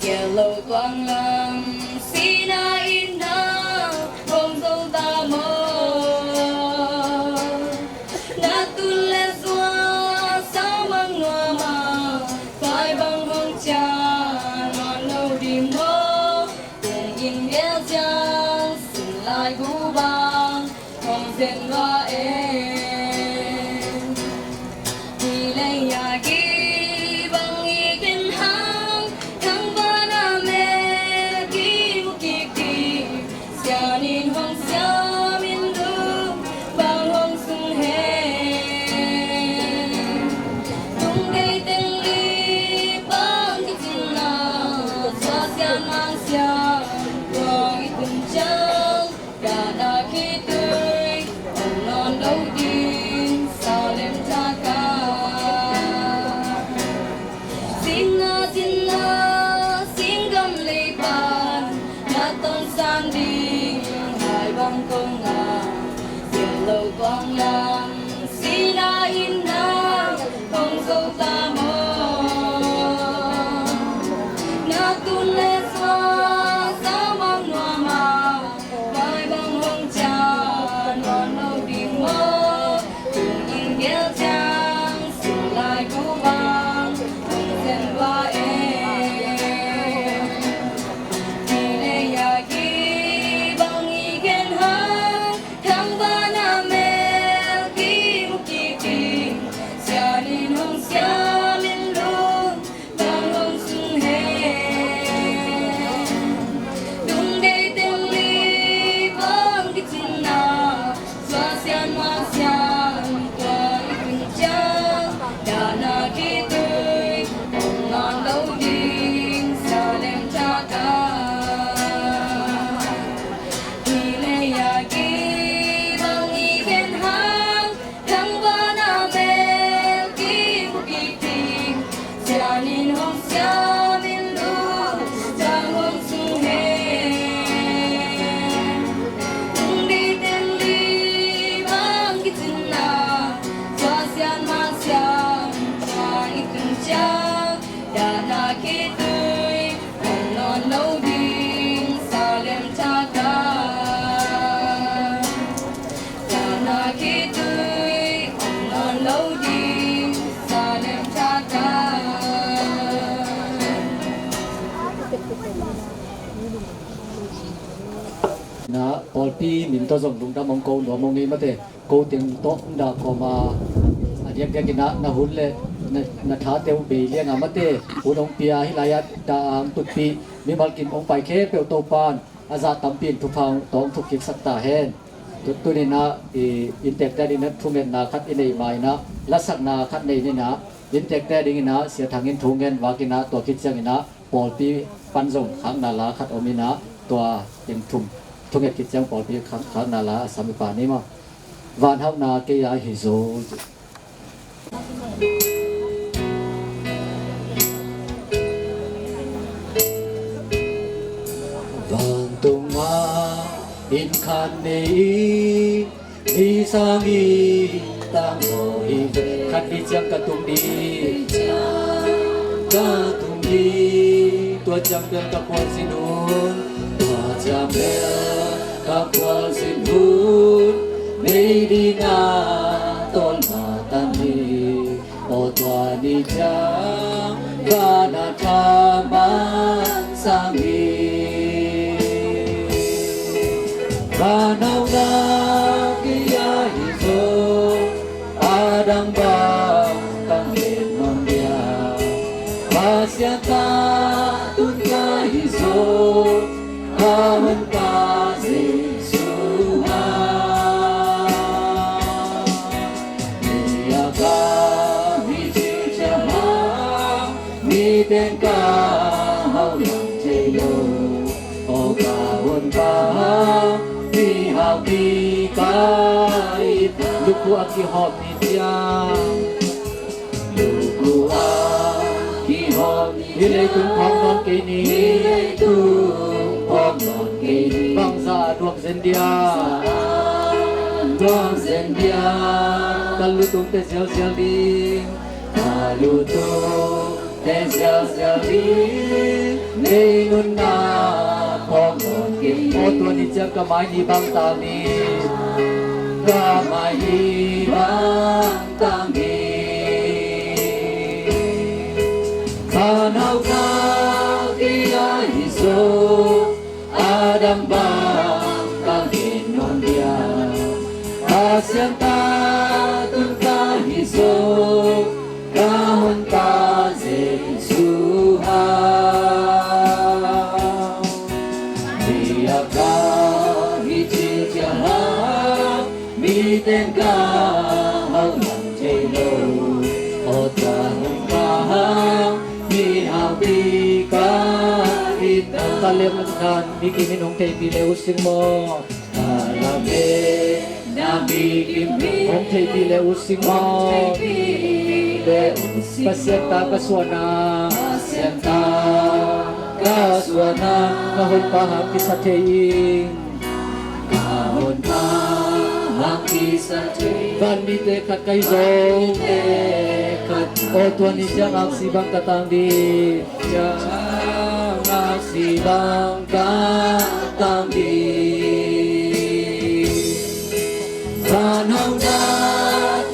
Gel lo tuang lam sina in na hong zo ta maw? Na tun le zua sa mang nuam a, pai bang hong cian nuam lo ding maw? Tung in gel ciang sun lai gu bang hong zen va e. Hi lei a ki bang i ken hang, khang bana mel ki mu kik ding, sian in hong siam in lung bang hong sung he. Tung dei teng li bang kicin na, sua sian mang sian tuang i tung ciang, dana khitui hong nawn lo ding sa lem taka. Singna sinna singgam lei pan na ton san ding hai bang kong a, sian lo tuang lam sina in na hong zo ta maw? Na tun le zua sa mang nuam a, pai bang hong cian nuam lo ding maw? Tung in gel ciang sun lai gu bang hong zen va e. Hi lei a ki bang i ken hang, khang bana mel ki mu kik ding, sian in hong siam in lung bang hong sung he. Tung dei teng li bang kicin na, sua sian mang sian tuang i tung ciang, dana khitui hong nawn lo ding sa lem taka. Hi lei a ki bang i ken hang, khang bana mel ki mu kik ding, sian in hong siam in lung bang hong sung he. Tung dei teng li bang kicin na, sua sian mang sian tuang i tung ciang, dana khitui hong nawn lo ding sa lem taka. Dana khitui hong nawn lo ding sa lem taka. Na pawlpi min tawh zong lungdam hong ko nuam hong ei mate. Ko teng tawh hong dah kawm a, a diakdiak in ah na hun le na, na thate uh bei liang a mate, hun hong pia hi lai ah dah ang tutpih mimal kim hong pai khempeuh Topa'n a zah tampi in thupha hong tawng thuk kiksak ta hen. Tu, tuni in ah i inntekte adingin ah thungetna khat i neih ma in ah, lasakna khat nei in ah, inntekte adingin ah Sia Thang in thu ngen vak in ah, tua khit ciangin ah pawlpi pan zong khakna la khat om in ah, tua teng thum thunget khit ciang pawlpi khak, khakna la a sam i pa ni maw. Van hauhna kei a hi zo. Vantungah inn khat nei i, mi sang i tang maw hi ve. Khat ni ciang ka tung ding, ka tung ding, tua ciang bel ka khualzin hun, tua ciang bel ka khualzin hun nei ding a tawlnga tan hi. Aw tua ni ciang vana tha mang sang hi. Van hauhna kei a hi zo, a dang bang tang len nawn dia, Pasian tha tun ka hi zo, ka Honpa Jesuh a. Mi a ka mi ciuciau a, mi teng ka hauh lam thei lo. O ka Honpa, mi hauhpi ka hi. Lukhu a kihawm ni ciang, lukhu a kihawm ni ciang, hih leitung phawk nawn kei ni. Hih leitung phawk nawn kei ni. Bangzah a duak zen dia, bangzah a duak zen dia. Ka lutungte zialzial ding, ka lutung Te zialzial ding nei nunna phawk nawn kei. Aw tua ni ciang ka mai ni bang tang ni. Ka mai ni bang tang ni. Khanau ka kei ahi zong a dang bang ka gen nawn dia. Pasian ta tun ka hi zong ka Honpa Jesu hau. Biak ka hi cil ciang hau, miten ka hau lam thei lo. Aw tua Honpa hau, mi haupi ka hi ta. Ka lem nan mi kim in hong theihpih le uh sing maw. Hong theihpih le uh sing maw. Pasian ta ka suahna. Pasian ta ka suahna. Ka Honpa hang kisa thei ing. Ka Honpa hang kisa thei. Van mite khat ka hi zong. Aw tua ni ciang aksi bang ka tang ding. Ciang aksi bang ka tang ding. Van hau na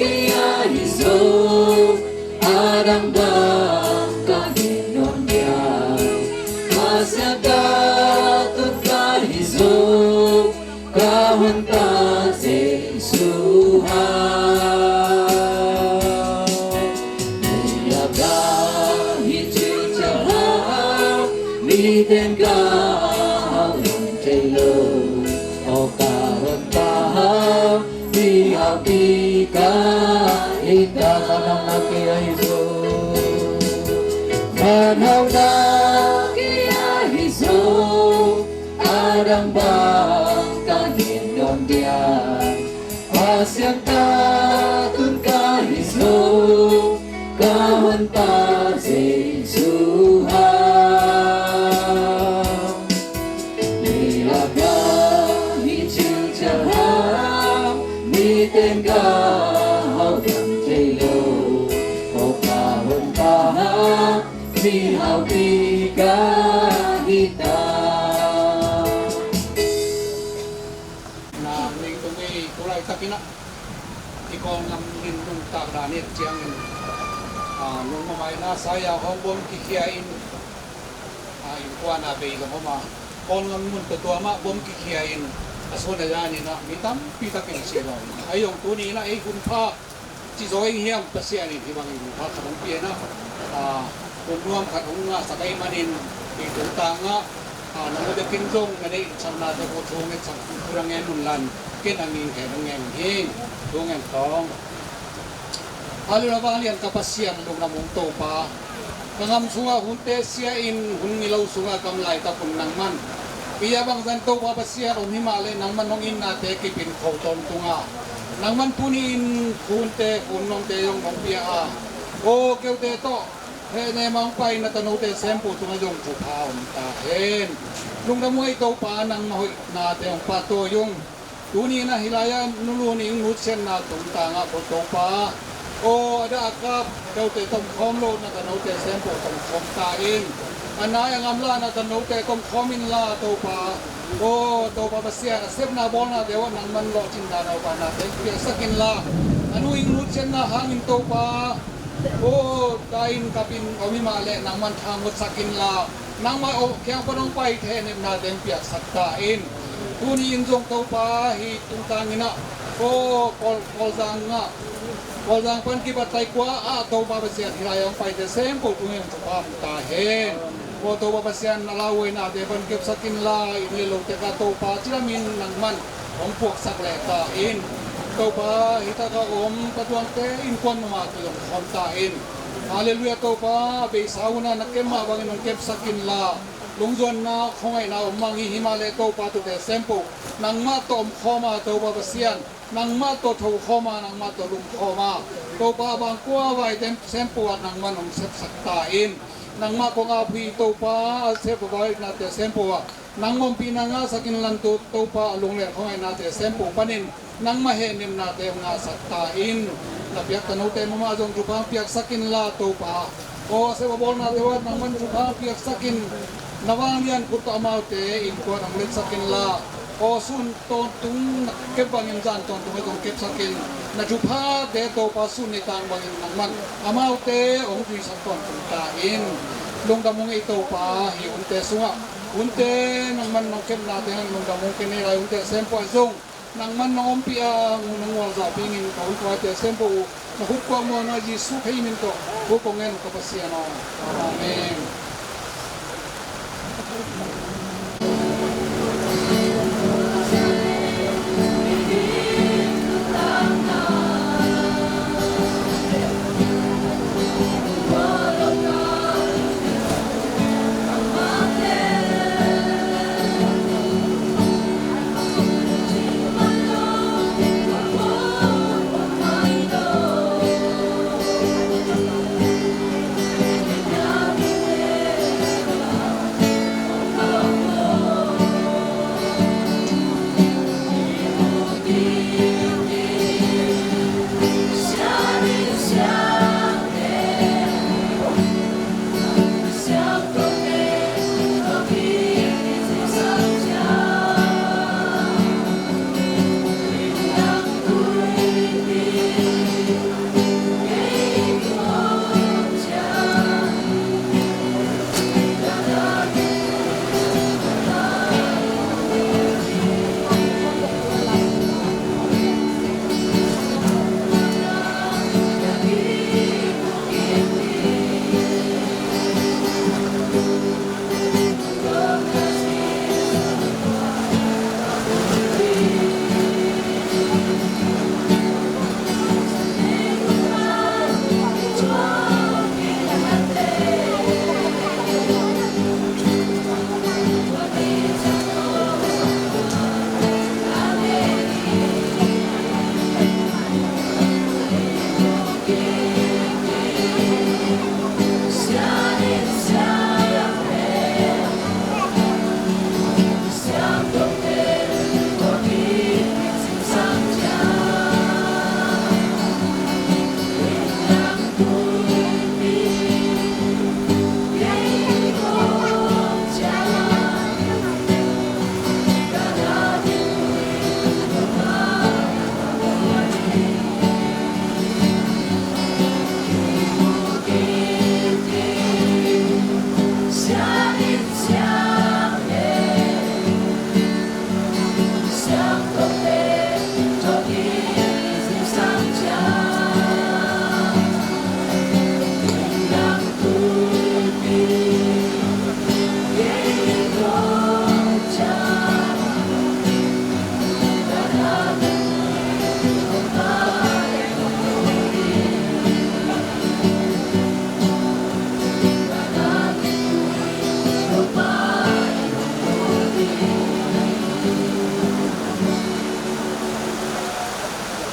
kei ahi zong a dang bang ka gen nawn dia. Pasian ta tun ka hi zong ka Honpa Jesu hau. Biak ka hi cil ciang hau, miten ka hau lam thei lo. Aw ka Honpa hau, mi haupi ka hi ta. Van hau na kei ahi zong. Van hau na kei ahi zong a dang bang ka gen nawn dia. Pasian ta tun ka hi zong ka Honpa Jesu hau. Biak ka hi cil ciang hau, miten ka hau lam thei lo. Aw ka Honpa hau, mi haupi ka hi ta. Na ning tung i tulai takin ah i Kawlgam in nuntak dan i et ciangin, a, nung mamaina saya hong bom kikhia in, a, innkuan a bei zong om a, Kawlgam mun tua tua mah bom kikhia in, a sun a zan in ah mi tampi takin si lo. Ahi zong tuni in ah ei hun pha ci zaw ing hiam, Pasian in hih bangin hun pha khat hong pia in ah, a, hun nuam khat hong ngahsak ahih manin, hih tungtang ah, a, nang u dekin zong na neih saknate uh thu ngetsak, thu na ngen un lan, ken a ming khen hong ngen hi, thu ngen tawng. Hallelujah, vanglian ka Pasian, lungdam ung Topa. Ka gam sungah hunte sia in, hun ngilo sungah kam laitak un nangman pia bangzah in Topa Pasian om himah leh nangman hong itnate kip in kho tawntung a, nangman tuni in hunte hun nuamte zong hong pia a, aw keute tawh hehnem a hong pai na tanote sempu tungah zong thupha om ta hen. Lungdam ung ei Topa, nangmah hoihnate hong pahtawi ung. Tuni in ah hih lai-ah nu Lu Ning nutsiatna tungtang ah ko Topa, aw a dah a kap daute tomkhawm loh na tanote sempu tomkhawm ta in. A nai a gamla na tanote tomkhawm inla Topa, aw Topa Pasian, a sepna bawlnate uah nangman lawhcinna, nopna nate piaksak inla, a nu Ing nutsiatna hangin Topa, aw tai in kap in om himah leh nangman thangawtsak inla, nangmah aw kiang pan hong pai thei hehnemnate piaksak ta in. Tuni in zong Topa hih tungtang in ah, aw Kawl, Kawlzang ah, Kawlzang pan kipat Taikua ah Topa Pasian hih lai-ah hong paite sempu tungah thupha om ta hen. Aw Topa Pasian, a lauhuainate pan kepsak inla, inn le lote ah Topa cidam in nangman hong puaksak leh ta in. Topa hih takah om ka tuangte innkuan mama tawh zong khawm ta in. Hallelujah Topa, a beisa hun ah na kem mah bangin hong kepsak inla, lungzuanna khuangaihna om mang hi, himah leh Topa tuate sempu nangmah tawh omkhawm a Topa Pasian, nangmah tawh thokhawm a, nangmah tawh lumkhawm a, Topa a bangkua vaite sempu ah nangman hong sepsak ta in. Nangmah kong ap hi Topa, a sep a vainate sempu ah nang ompihna ngahsak inla, Topa a lungleng khuangaihnate sempu panin nangmah hehnemnate hong ngahsak ta in. Na piak tanote mama zong thupha hong piaksak inla Topa, Aw, a sep a bawlnate uah nangman thupha piaksakin, na vanglian khut tawh amaute innkuan hong letsak inla, aw, sun tawntung na kep bangin zan tawntung ahi zong kepsakin, na thuphate Topa sun nitang bangin nangman amaute hong zuisak tawntung ta in. Lungdam ung ei Topa, hih hunte sungah hunte nangman nong kepnate hang lungdam ung, ken ei lai hunte sempuai zong nangman nong ompih a, ngun nong ngualzahpih ing. Ka hun kuate sempuai uh, na khut kuang muanna Jesu Khazih min tawh thu kong ngen uh ka Pasian aw. Amen.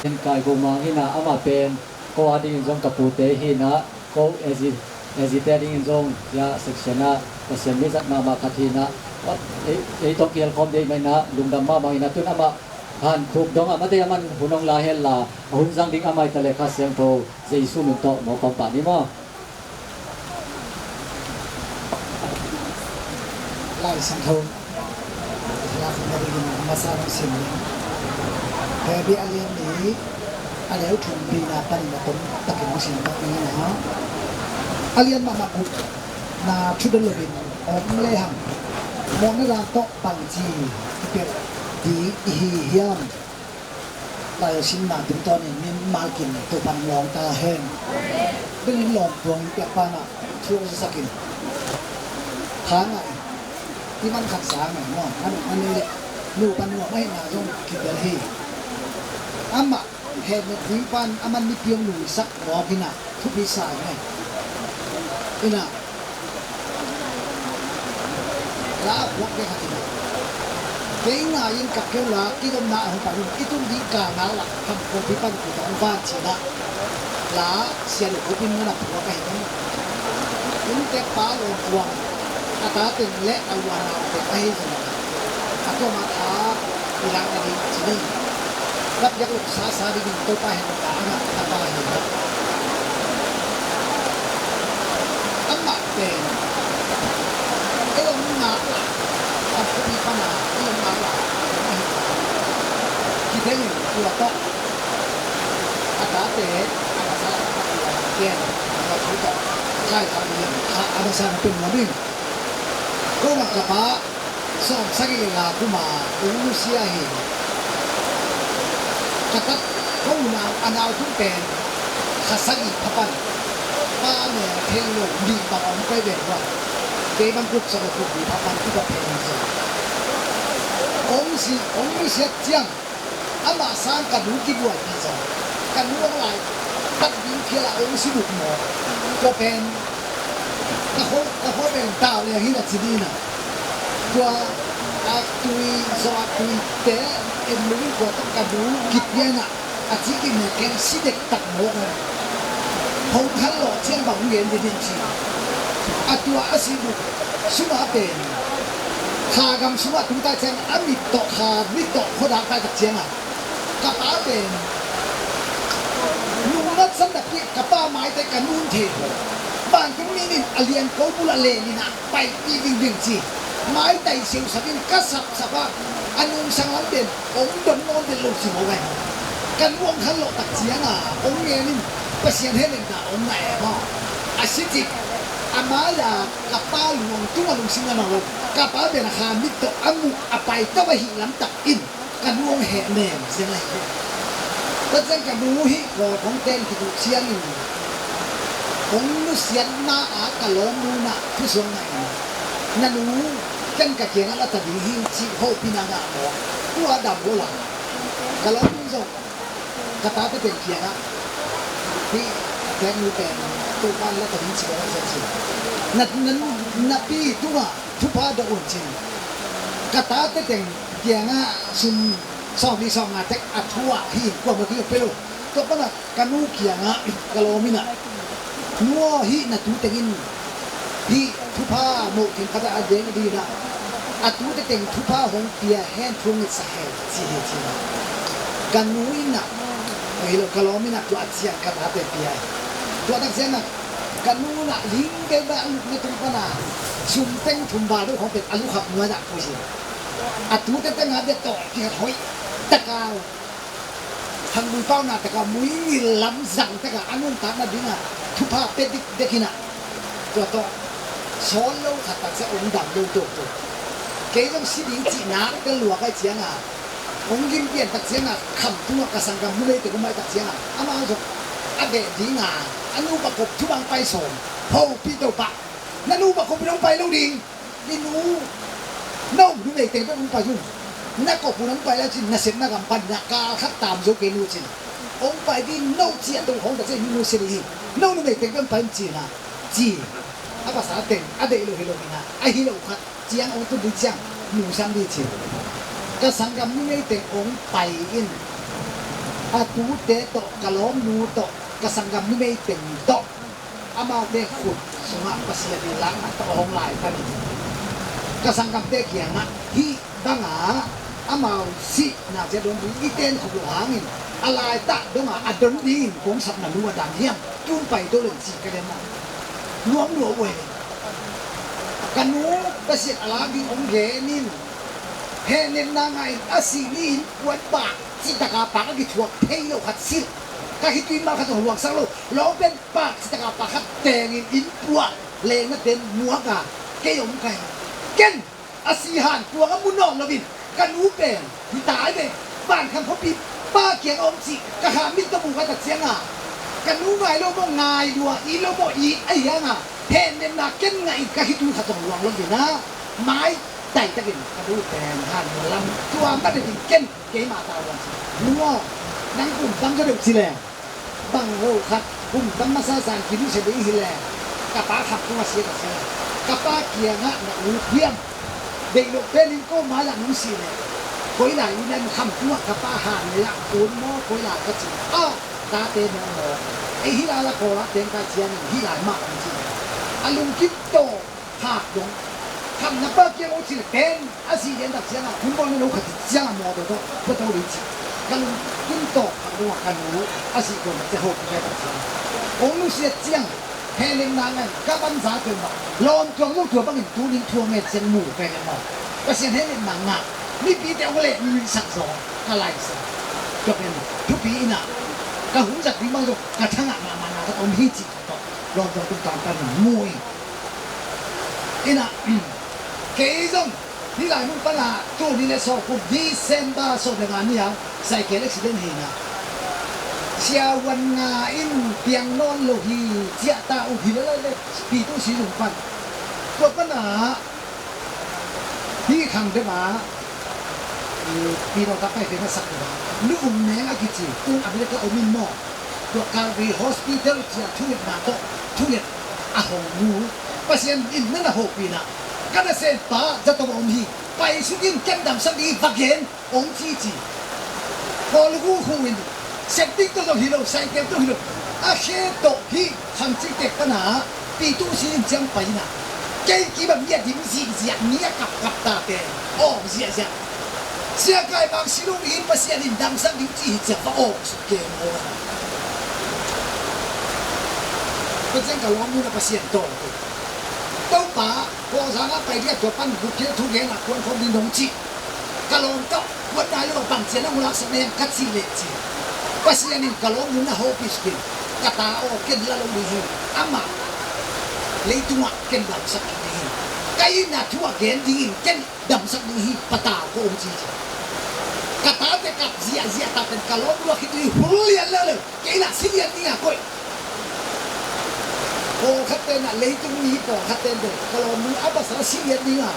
Ken Kai Go Mang hi na, amah pen ko a dingin zong ka pute hi na, ko A Z, A Z te a dingin zong ya section a Pasian mi zat mahmah khat hi na, ei, ei tawh kihelkhawm dei mah hi na, lungdam mahmah hi na, tun amah han khuk dong a mate a man hun hong la hen la, a hun zang ding amah hi ta le Kha Siangtho Jesu min tawh mawk kawm pah ni maw. Lai Siangtho Lai Siangtho dingin a masa hong sim ding. Hebru a lian nih, a neu thum pina panin a tom takin hong sim tak ding a, a lian mahmah uh na thudon loin om lehang mawhna dan tawh bangci i piak ding i hi hiam? Lai a simna tungtawnin mimal kim Topan lawng ta hen. Bel in lawm tuang in piak pan ah thu a zasak in, tha ngah in, i man khat za ngah in maw, man, man i leh nu pan nuam ahihna zong kibel hi. Amah hehnet ding pan a man mipi hong nuisak mawk in ah thupi sa in ah, in ah la a puak dek a kina. Kei ngai in kak keu la, i domna a hong pan in, i tun ding ka ngak lah, kham kawpi pan kut a hong van cin ah, la sia lo kawpi mun a puak ahi. Inntek pa lawm tuang, a ta teng le a u a nau teng ahi zong a, a tuam a tha i lak na ding ci ding. Lap yak luk sa sa ding in Topa hen ka a ngah a pa hi. Pen ei om ngak lah, a khuapi pana ei om ngak lah, kideng in tua tawh a tate a pasal a tua ken a tua tawh khai ta ding a, a masa na pen nuam in. Ko ngak ka pa sawm sagih le nga kuma ung nusia hi. Ka tat ko unau a nau tung pen kha sagih pha pan pa mel thei lo nih bang om kai ven hua. Kei bang guk sagih guk nih pha pan tu ka pen zo. Ong si ong nusia ciang amah sang ka nu kibuai pi zo. Ka nu ong lai tat ding kia la ong si buk maw. Ko pen ka ho ka ho pen tau le hin a ci dina. Tua a tui zo a tui te en lu in tua tawh ka nu kipiana a ci ki me ken si dek tak mawk a. Hong khan lawh ciang bang hong gen didin ci. A tua a si buk suma pen kha gam suma tung tai ciang a mit tawh kha mit tawh khuadak tai tak ciang a ka pa pen nungnat san na pi ka pa maite ka nun thei ho. Ban tung min in a lian ko bula le ni na. Paipih vingving ci. Maitai siusap in ka sapsap a, a nungsang lam pen ong don nawn den lo ci maw ngai. Ka nu ong khan lawh tak cianga ong ngen in Pasian henemna ong ngai e maw. A si cik a mai-a ka pa luang tunga lungsim na nawn lo. Ka pa pen a kha mit tawh a muh a pai tawh a hih lamtak in ka nu hong heh nem ziang ahi ve. Tua ciang ka nu hih kawk hong ten kiduh ciangin hong nusiatna a ka lawmnu nah thusuang ngah in na nu ken ka kiangah la ta ding hi cih hopihna ngah maw. Tua dam lo la ka lawmnu zong ka tate teng kiangah hih a tek nu pen Topa'n la ta ding cih ka ngah ciang cih na, na, na pi tungah thupha dawh un cin ka tate teng kiangah sum sawm li sawm nga tek a thu ah hi kuamah ki pe lo. Tua panah ka nu kiangah ka lawm inah nu aw hih na tu tengin hih thupha moh khen khat a deng a dinah a tu te teng thupha hong pia hen thu ngetsak hen ci hi cinah ka nu inah ahi lo ka lawm inah tua a ciang ka tate pia hi. Tua tak ciangah ka nu inah ling kei ba a lukna tung pana sum teng thum ba deuh khawng pen a lukhap nuai dah khui hi. A tu tengteng a bia tawh kikhat hoih taka hangbui pauna taka muingil lam zang taka a nuntakna dinga thupha pia dikdek hinah tua tawh sawn lo khat tak sia ong dam lo tawh tawh kei zong si ding cihna ka luak ai cianga ong gim pian tak cianga kham tungah ka sanggam numei te kumai tak cianga amau zong a beh dinga a nupa kop thubang pai sawm hopih tawpah na nupa kop in ong pai lo ding. I nu na um numei teng pen hong pai un. Na kop un hong pai la cin nasepna gam pan na kal khat tam zo kei nu cin hong pai di no ciah to hong ta cin nu se di hi. No numei teng pen pai un cina ci a pasal teng a deih lo hi lo ina a hi lo khat ciang hong tun di ciang nu sam di cin ka sanggam numei teng hong pai in a tute tawh ka lawmnu tawh ka sanggam numei teng tawh amaute khut sungah Pasian in lakna tawh a hong laitan in ka sanggamte kiangah hih bangah amau sihna cia don ding i ten khuk lo hangin a laitak dongah a don dingin kong sapna nu a dam hiam tun pai to leng ci ka den a nuam lua uh ahi. Ka nu Pasian a lak ding hong gen in hehnemna ngah in a sih ni in puan bak citaka pak a kithuak thei lo khat silh ka khitui mal khat zong luangsak lo lawng pen pak citaka pakhat tengin in puah lengna ten muaka kei om kai ken a si han puang a mu nawm loin ka nu pen hi tai ve. Vankham khuapi pa kiang a om cih ka kha mit ka mu ka tak cianga ka nu ngai lo maw ngai lua it lo maw it a hianga hehnemna ken ngah in ka khitui khat zong luang loin a mai taitakin ka nu pen han lam tua ka detin ken keima ta luang ci nu aw nang kum tam ka deuh ci leng bang lo khat kum tam masa zan kiduh sia ding hi le ka pa khap tung a sia ka sia ka pa kiangah na u hiam deih loh penin ko mai ah nung si le koi lai in an kham tungah ka pa han le ah kun maw koi lai ka ci a tate maw maw ei hi lai la ko la teng ka ciangin hi lai mah an ci a lungkim tawh Khak dong khamna pa kiang aw cih le pen a sih lian tak ciangah hun bawl na lo khat ciangah mawtaw tawh kua to ding cih ka lungkim tawh khak dongah ka nu a sih kuan tak ciang ho kikei tak ciangah kong nusiat ciang Hehlemna ngai ka banza pen bang lawmtuang lo, tua bangin tuning thu a ngen ciang mu pen en maw? Pasian hehlemna ngah mipite hong lehnuihsak zaw ka laisa. Tua pen thupi inah ka hun zat ding bang zong ka thangah mahmahna ka om hi cih tawh lawmtuang tung tangtan mu in. Inah kei zong hih lai mun pana tuni le sawm kum December sawm le nga ni-a cycle accident hi inah, siavuan nga in piang nawn lo hi, ciahta uh hi le le le, P two C zung pan. Tua pana hih khang dema Pi Dawngkak Paite na sak dema, nu um neng a kici, tung America om in maw? Tua Calvary Hospital cia thungetna tawh thunget a hong mu. Pasian in na na hopih inah, ka nasempa zato om hi, paisuk in, ken damsak ding hi, va gen, hong cici. Kawl hu hu in, setting tawh zong hi lo, cycle tawh hi lo, a khe tawh hih khang cihte pana P two C in ciang pai inah, kei kibang mi a dim zihziah, mi a kapkap tate awng ziahziah. Sia Kai Bang si lo in Pasian in damsak ding ci hi ciah va awng suk kei maw? Tua ciang ka lawm nuna Pasian tawng te. Topa, Kawlzang a pai dia tua pan gupkhial thu gen a kuan khawm ding dong cih. Ka lawm tawh kuan nai lo bang cian a mulak sak na hiam ka cih leh ci. Pasian in ka lawm nuna hopih suk in, ka ta aw, ken la lo ding hi. Amah leitungah ken damsak ding hi. Ka itna thu a gen dingin ken damsak ding hi, patau ko hong ci ci. Ka tate kap ziahziah ta pen ka lawm lua khit uh hi, hul lian leuleu. Kei lah si lian ding a koih. Pawlkhat te nah, leitung mi pawlkhat te pen ka lawm nu a pasal si lian ding a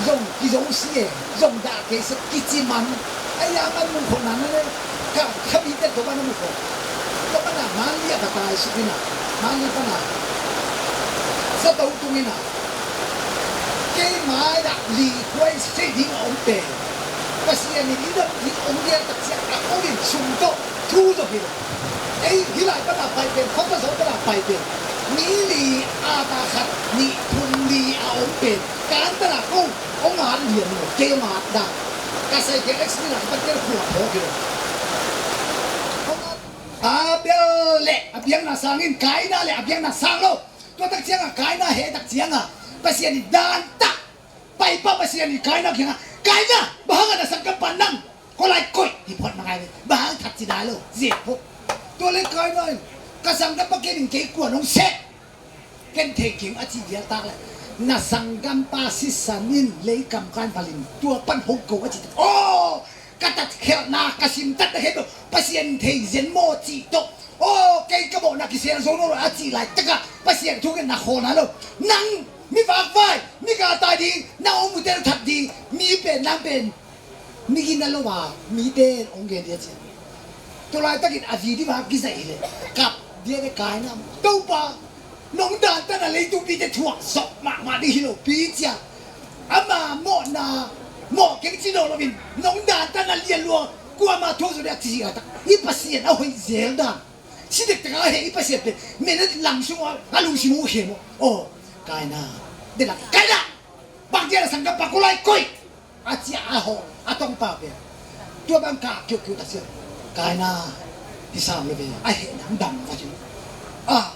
zong kizo si e, zong dah kei sek kici man. Ai a man mun khong na na le ka khabi te to ba na mun khong. Tua pana Manli a ka tai suk inah, Manli pana zato tung inah, keima dah li kuai sei ding a om pen Pasian in i dam ding om dial tak ciang a om in sum tawh thu zo hi lo. Ei hih lai pana pai pen, khawpa zo pana pai pen, mi li a ta khat nih phun li a om pen kan pana ko hong at lian lo, kei hong at dah. Ka sai kei ex ni lai pan ken khua phawk hi lo. Abel le a biakna sangin Kaina le a biakna sang lo. Tua tak cianga Kaina heh tak cianga Pasian in dan tak paipa Pasian in Kaina kianga, Kaina, bang hanga na sangkam pan nang ko lai koih hi phot mangai ve. Bang hang that ci dai lo zia phot. Tua le Kaina in ka sangkam pa ken in kei kuan hong seh. Ken thei kim a ci vial tak le na sangkam pa sisan in lei kam kan palin tua pan hong ko a ci tak. Aw, ka tat khelhna ka sim tat na khen lo, Pasian thei zen maw cih tawh. Aw, kei ka mawhna kisel zo nawn lo a cih laitakah Pasian thungen na khawl na lo. Nang mi vakvai, mi galtai ding, nang hong mute lo that ding, mi pen nang pen mi gina lo a mite hong gen dia cian. Tua laitakin a video a kizaih hileh kap dia ve Kaina, Topa, nong dantana leitung mite thuak zawh mahmah ding hi lo pi cia. Ama mawhna mawh keng ci nawn loin nong dantana lian lua kuama thuak zawh ding a ci hi a tak. I Pasian a hoih zel dan. Si tektek a heh i Pasian pen menet lang sungah a lungsim uh khem uh. Aw, Kaina, dena Kaina, bang dia na sangkam pa ko lai koih. A cia a hawh a tongpa pen tua bang kah kiuhkiuh ta sia. Kaina, hi sam lo ve, a heh nang dang va ci. A,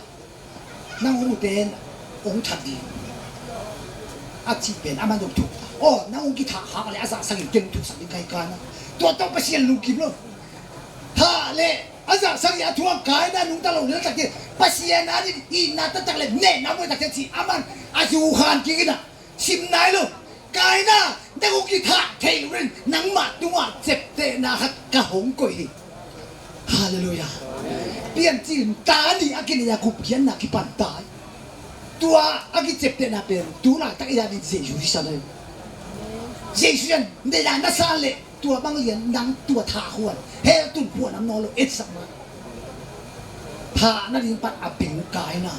nang hong uten hong that ding a cih pen a man dong thuk ta. Aw, nang hong kithah hak le a zahsangin ken thuksak ding ka hi Kaina. Tua tawh Pasian lungkim lo. Thah le a zahsangin a thuang Kaina nungta lo le tak ding Pasian a ding itna taktak le nehna muai tak ding ci a man a zu khan kik inah. Sim nai lo. Kaina, na hong kithah theih loin nangmah tungah ceptehna khat ka hong koih hi. Halleluiah. Piancil ta nih a kinei a gupkhiatna kipan ta hi. Tua a kiceptehna pen tu laitak i danin Jesu hi sa nai. Jesu in neidan na san leh tua bang lian nang tua thah khuan hell tun puan am nawn lo etsak mah. Thah nading pan a ping Kaina.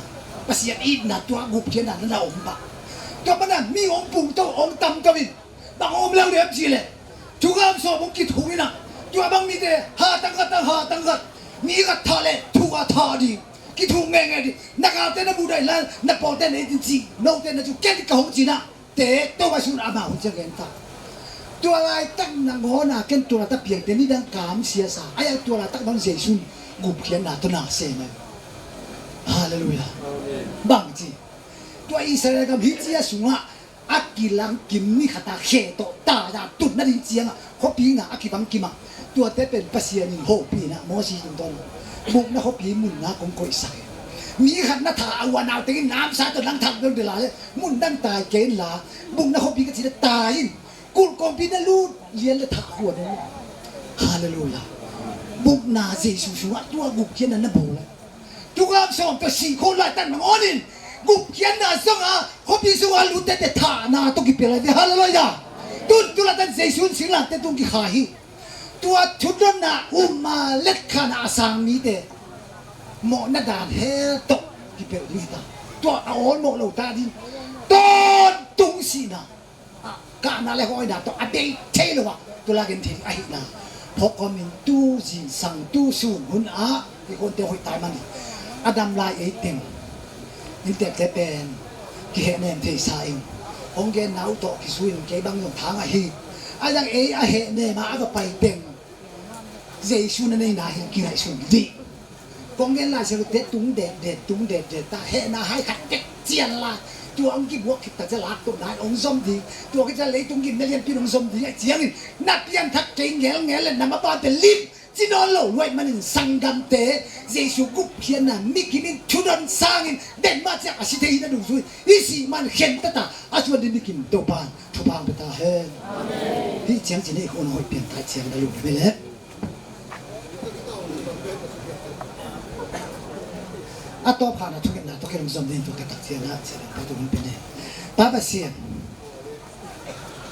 Pasian itna tua gupkhiatna na na om pah. Tua pana mi hong pungto hong tamto in bang om leu liam cih leh thugam sawm hong kithung inah tua bang mite ha tangkhat tang ha tangkhat mi khat thah leh thu a thah ding kithung ngenge ding. Na galte na buhdai la na pawlte na itin cih note na cu ken ka hong cinah. Te to a sun ama hun cia gen ta. Tua laitak na ngawna ken tua laitak piangte nidang kam siasa ai a tua laitak bang Jesu gupkhiatna tawh na se mai. Halleluiah. Bang ci, tua Israel gam hi cia sungah a kilang kim ni khata khe tawh taya tun nading ciangah khuapi na a kibang kimah tuate pen Pasian in hopihna Moses in tawn bukna khuapi munna kong koihsak hi. Mi khat na tha a uanau tengin namsa tawh nang thak dong dela le mun dang tai kei inla bukna khuapi ka ci le tai in kulh kawmpi na lut lian le thah huan in. Halleluiah. Bukna Jesu sungah tua gupkhiatna na bawl le tugam sawm tawh sih khawh laitan nangawn in gupkhiatna zongah khuapi sungah lutte te thahna tawh kipia lai ve. Halleluiah. Tun tu laitan Jesu in singlamteh tung kikha hi. Tua thudonna uma letkhana a sang mite mawhna dan hel tawh kipelh ding hi ta. Tua a awlmawh lo ta ding tawntung sihna ah kahna le hawina tawh a bei thei lo ah tula gen thei ding ahihna phawk kawmin tu zingsang tu sun hun ah i kuante hoih tai man hi. A dam lai ei teng inntekte pen kihehnem thei sa in hong genna uh tawh kizui in kei bang zong thang ahi. A dang ei a hehnem ah a va pai teng Jesu na neina hi kingaihsun dih. Kong gen lai sialte tung detdet tung detdet ta hehna hai khat tek cian lai tua hong kibuak khit ta cia lak tawh nai hong zom ding tua khit cia leitung gimna lianpi in hong zom ding a ciangin na pianthak kei ngelngel le na maban pe lim ci nawn lo luaih manin sanggamte Jesu gupkhiatna mikim in thudon sangin den mah ciak a si thei hi na dungzui i sih man khen tata a suan ding mikim Topa thupha hong pia ta hen. Hih ciang cin ei khawng hoih piang tai ciang na lum hi le a tawpkhana thungetna tawh kilawm zom ding tua ka tak ciang ah ciang pa tu hong pia ne. Pa Pasian,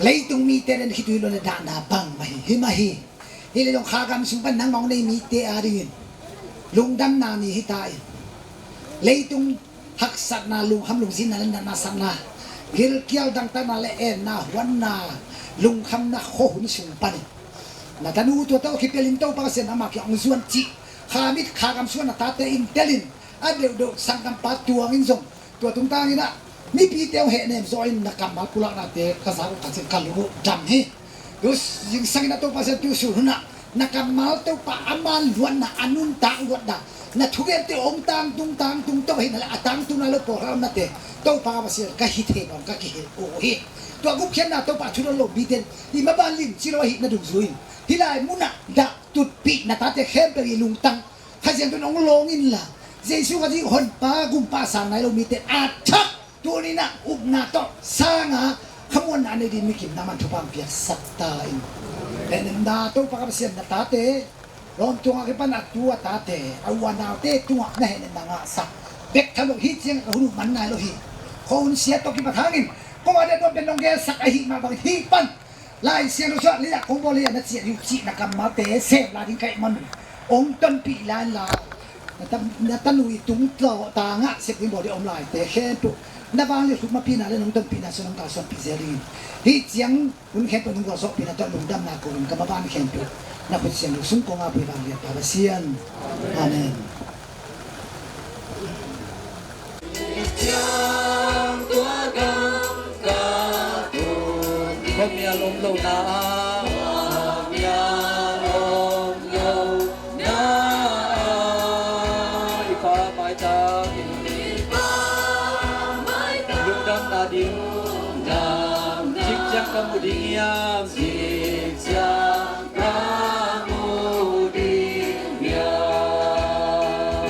leitung mite nen khitui lo le dahna bang mah hi hi mah hi. Hi le dong kha gam sung pan nangmah hong nei mite a dingin lungdamna ni hi ta in leitung haksatna lungkham lungzinna le natna satna gilkial dangtakna le enna huanna lungkhamna khuahun sung panin na tanu tua tawh kipelin Topa Pasian ama kiang hong zuan cih kha mit kha gam suan na tate in telin a deuhdeuh sanggampa tuangin zong tua tungtangin ah mipite hong hehnem zaw in na kammal pulaknate ka zak uh ka cin ka lung uh dam hi. Tu zingsangin a Topa Pasian tu sun hunah na kammal Topa a man luatna a nuntak luatna na thugente hong tangtung tangtung to ahihna le a tangtungna lo pawlkhat omnate Topa Pasian ka hi thei bang ka kihilh uh hi. Tua gupkhiatna Topa thudon lo miten i maban lim ci lo ahih na dungzui in hih lai munah dah tutpih na tate khempeuh i lungtang Kha Siangtho in hong lawng inla Jesu Khazih honpa gumpa sang nai lo mite a thak tuninah upna tawh sanga khamuanna a nei ding mikim na man thupha piaksak ta in. Hehnemna Topa ka Pasian na tate lawmtungah kipan a tu a tate a u a naute tungah na hehnemna ngahsak bek tha lo hi ciang ka hun uh man nai lo hi. Khuahun sia tawh kipat hangin kong a deh nuam pen nong gelsak ahi mah bangin hih pan Lai Siangtho suah leiah kong bawl leiah na ciah uh cih na kammalte sem lai ding kaih man uh hong tonpih lai la na tanu i tung tlawh tangah sep ding bawl ding om laite khempeuh na vangliat khuk mapihna le nong tonpihna suan nong kalsuanpih zel dingin hih ciang hun khempeuh nong gualzawhpihna tawh lungdamna ko in ka maban khempeuh na khut siang lo sung kong a pui vangliat pa Pasian. Amen. Khuamial om lohna ah, khuamial om lohna ah, i Pa maitang in lungdamna ding zingciang ka mu ding hiam? Zingciang ka mu ding hiam?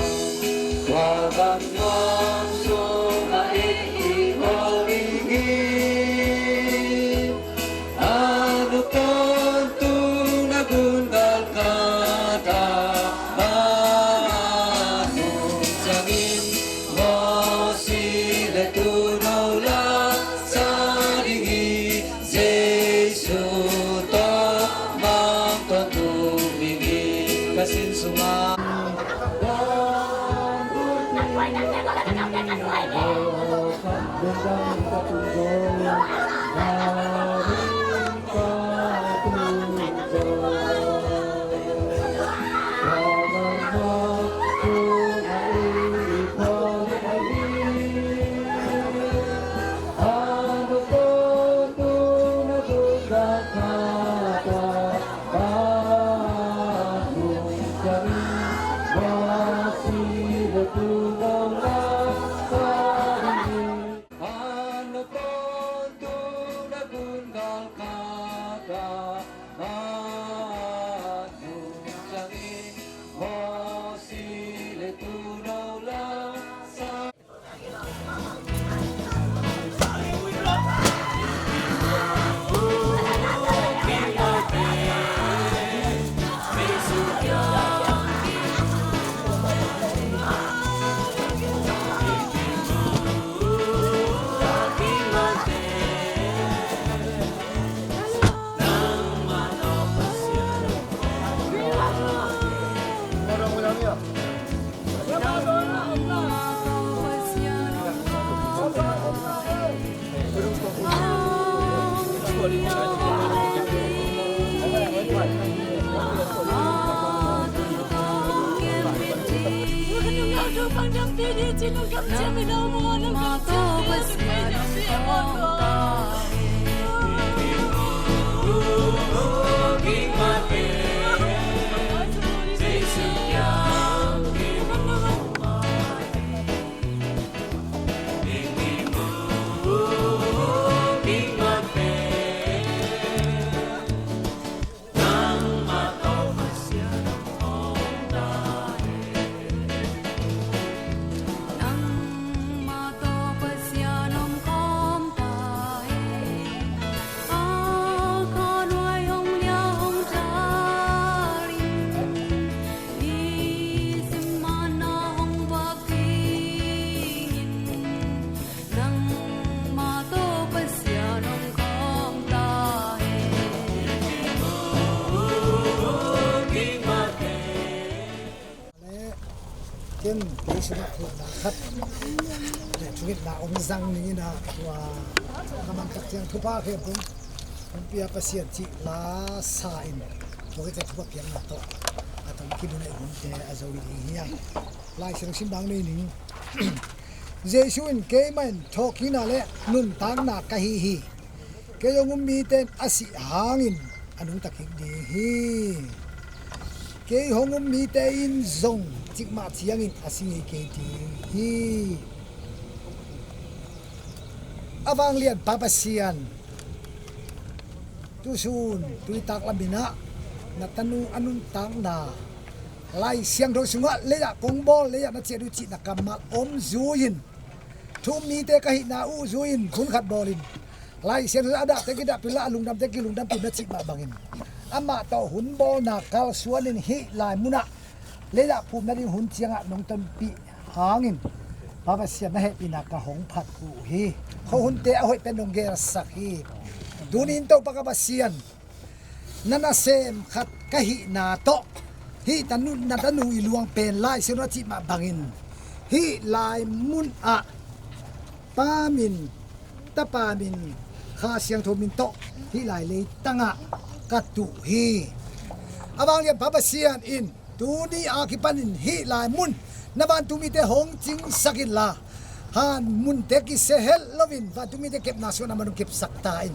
Tua vannuam sungah ei i bawl ding hi. A nu tawntung na gun galkatah mah nung ciangin Mawsi le Tuuno la sa ding hi. Jesu tawh mang tawntung ding hi. Ka sin sungah Nangmah tawh Pasian om khawm ta hen. Ken kei sungah thuhilhna khat le thungetna om zang ning in ah, tua ka mang tak ciang thupha khempeuh hong pia Pasian cih la sa in, tua khit ciang thupha piakna tawh a tawm kibun a i hunte a zo ding hi hang. Lai Siangtho sim bang nei ning. Jesu in, "Keimah in thawhkikna le nuntakna ka hi hi. Kei hong um mite in a sih hangin a nungta kik ding hi. Kei hong um mite in zong cikmah ciangin a si ngei kei ding hi." A vanglian Pa Pasian, tusun tuitak lamin ah na tanu a nuntakna Lai Siangtho sungah, "Leiah kong bawl, leiah na ciah ding uh," cihna kammal om zui-in, thu um mite ka hihna uh zui-in hun khat bawlin, Lai Siangtho a dahte kidahpih la, a lungdamte kilungdampih na cih mah bangin, amah tawh hun bawlna kalsuanin hih lai munah leiah phum nading hun ciangah nong tonpih hangin Pa Pasian, na hehpihna ka hong phat uh hi. Khuahunte a hoih pen nong gelsak hi. Tuni-in Topa ka Pasian, na nasem khat ka hihna tawh, hih tanu, na tanu i luang pen Lai Siangtho a cih mah bangin, hih lai munah Pa min, Tapa min, Kha Siangtho min tawh hih lai leitangah ka tuh hi. A vanglian Pa Pasian in, tuni a kipanin hih lai mun na vantungmite hong cingsak inla, han munte kisia het loin vantungmite kepna sungah na man hong kepsak ta in.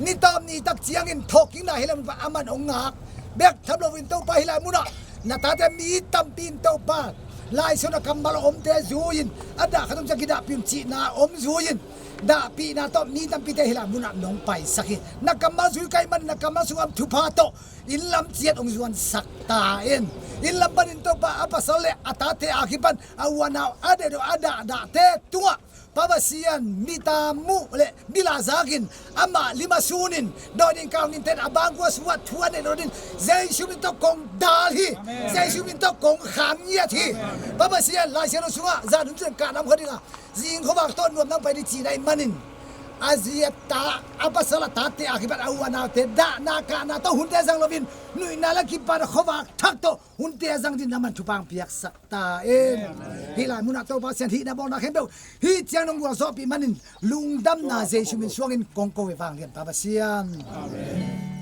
Ni tawp ni tak ciangin thawhkikna hih lai mun pan a man hong ngak bek tham loin, Topa, hih lai munah na tate mi tampi in, Topa, Lai Siangtho kammal a omte zui-in, a dah khat om ciang kidahpih un cihna om zui-in, dahpihna tawh mi tampite hih lai munah nong paisak hi. Na kammal zui ka hih manin na kammal sungah om thupha tawh inn lam ciat hong zuansak ta in. Inn lam panin, Topa, a pasal le a tate a kipan a u a nau, a dehdeuh a dahdahte tungah, Pa Pasian, mi ta muh le mi la zakin, amah lim a sunin, dawh ding kau nin ten a bangkua sungah thu a neih loh dingin Jesu min tawh kong dal hi. Amen. Jesu min tawh kong kham ngiat hi. Amen. Pa Pasian, Lai Siangtho sungah zan hun ciang kah nam kha ding a, zing khuavak tawh nuam nang pai ding cihna ahih manin, a zi a ta, a pasal a tate a kipan a u a naute dahna kahna tawh hunte zang loin, nuihna le kipaakna khuavak thak tawh hunte a zang dingin na man thupha hong piaksak ta in. Hih lai munah Topa Pasian, hih na bawlna khempeuh hih ciang nong gualzawhpih manin lungdamna Jesu min suangin kong ko hi, vanglian Pa Pasian. Amen.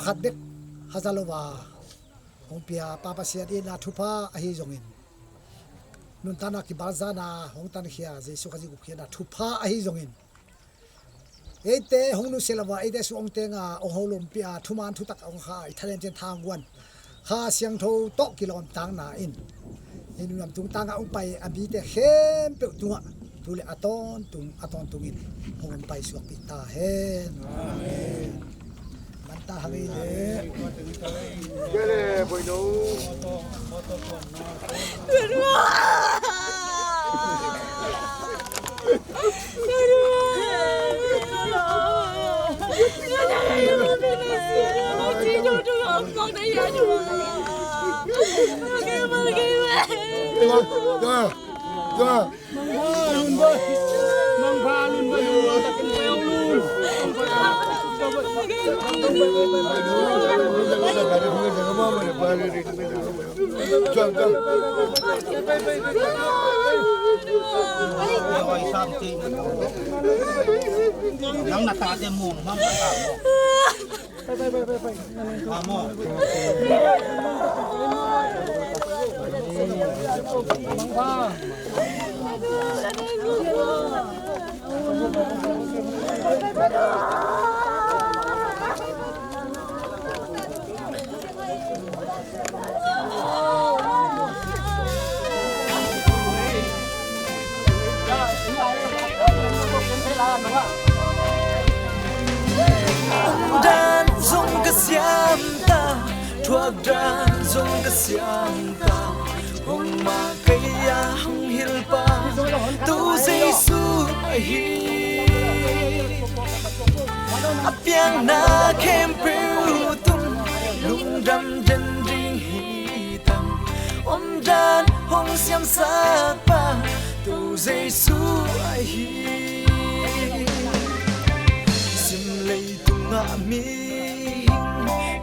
khat bek haza lo a hong pia Pa Pasian in a thupha ahi zongin, nuntakna kibalzana hong tankhia Jesu Khazih gupkhiatna thupha ahi zongin, eite hong nusia lo a, eite sung hong tenga hong holompi a, thuman thutak hong kha i thaden cian thangguan Kha Siangtho tawh kilawmtakna in i nunam tungtangah hong pai a mite khempeuh tungah tu le a tawntung a tawntungin hong hong pai suakpih ta hen. Amen. Manta hang ei le. Nang na tate muang mam ka ta maw? Umdan zong ka siam ta, thuakdan zong ka siam ta, hong mah kei a hong hilpa Topa Jesu ahi. A piakna khempeuh tung lungdam den ding hi tang. Omdan hong siamsak pa Topa Jesu ahi. Sim leitungah mihing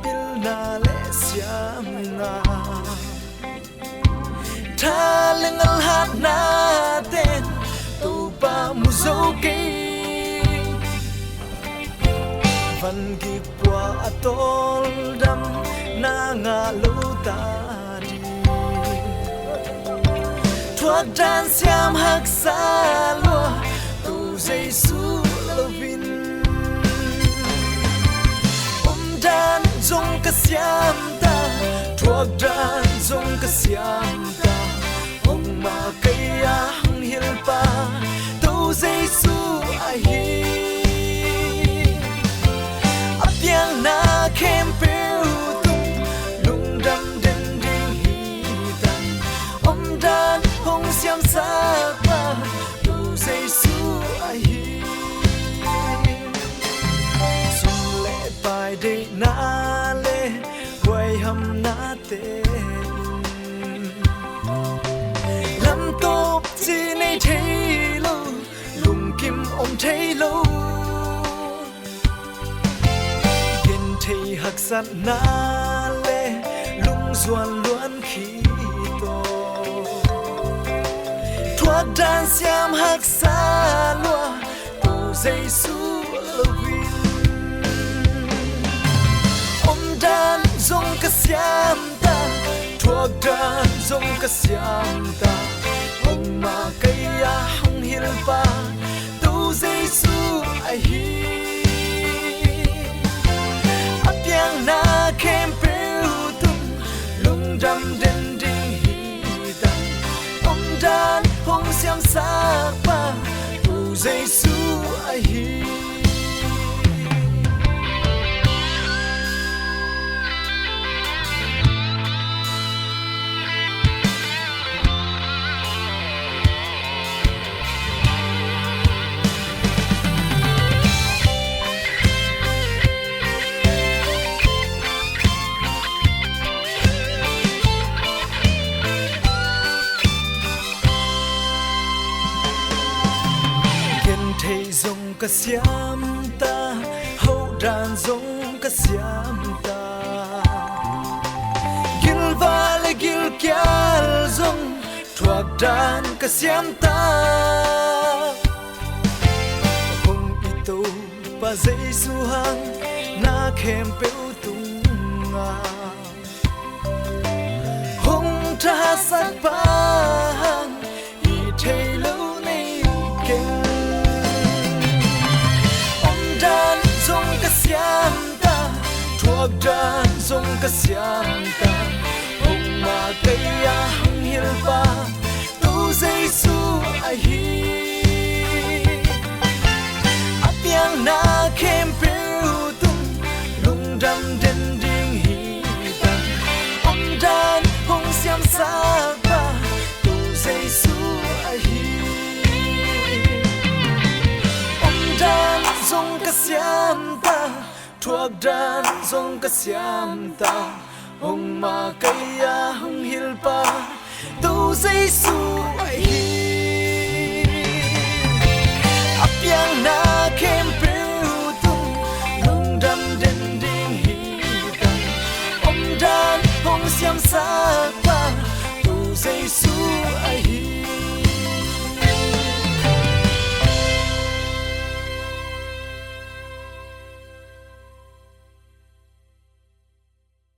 pilna le siamna, tha le ngalhatna ten Topa mu zo kei. Van gik pua a tawldam na ngah lo ta ding. Thuakdan siam haksa lua Topa Jesu loin. Omdan zong ka siam ta, thuakdan zong ka siam ta, hong mah kei a hong hilpa Topa Jesu ahi. A piakna khempeuh tung lungdam den ding hi tang. Omdan hong siamsak pa Topa Jesu ahi. Sum le pai deihna le huaihamnate in lamtawp ci nei thei lo, lungkim om thei lo. Genthei haksatna le lungzuan luan khit aw, thuakdan siam haksa lua Topa Jesu loin. Omdan zong ka siam ta, thuakdan zong ka siam ta, hong mah kei a hong hilpa Topa Jesu ahi. A piakna khempeuh tung lungdam den ding hi tang. Omdan hong siamsak pa Topa Jesu ahi. Genthei zong ka siam ta, hodan zong ka siam ta, gilvah le gilkial zong thuakdan ka siam ta. Hong i Topa Jesu hang na khempeuh tung Hong thahatsak pa hang hi thei lo nei keng. Omdan zong ka siam ta, thuakdan zong ka siam ta, hong makaih a hong hilh pa Topa Jesu ahi. A piakna khempeuh tungah lungdam den ding hi ta. Omdan hong siamsak pa Topa Jesu ahi. Omdan zong ka siam ta, thuakdan zong ka siam ta, hong makaih a hong hilh pa Topa Jesu ahi.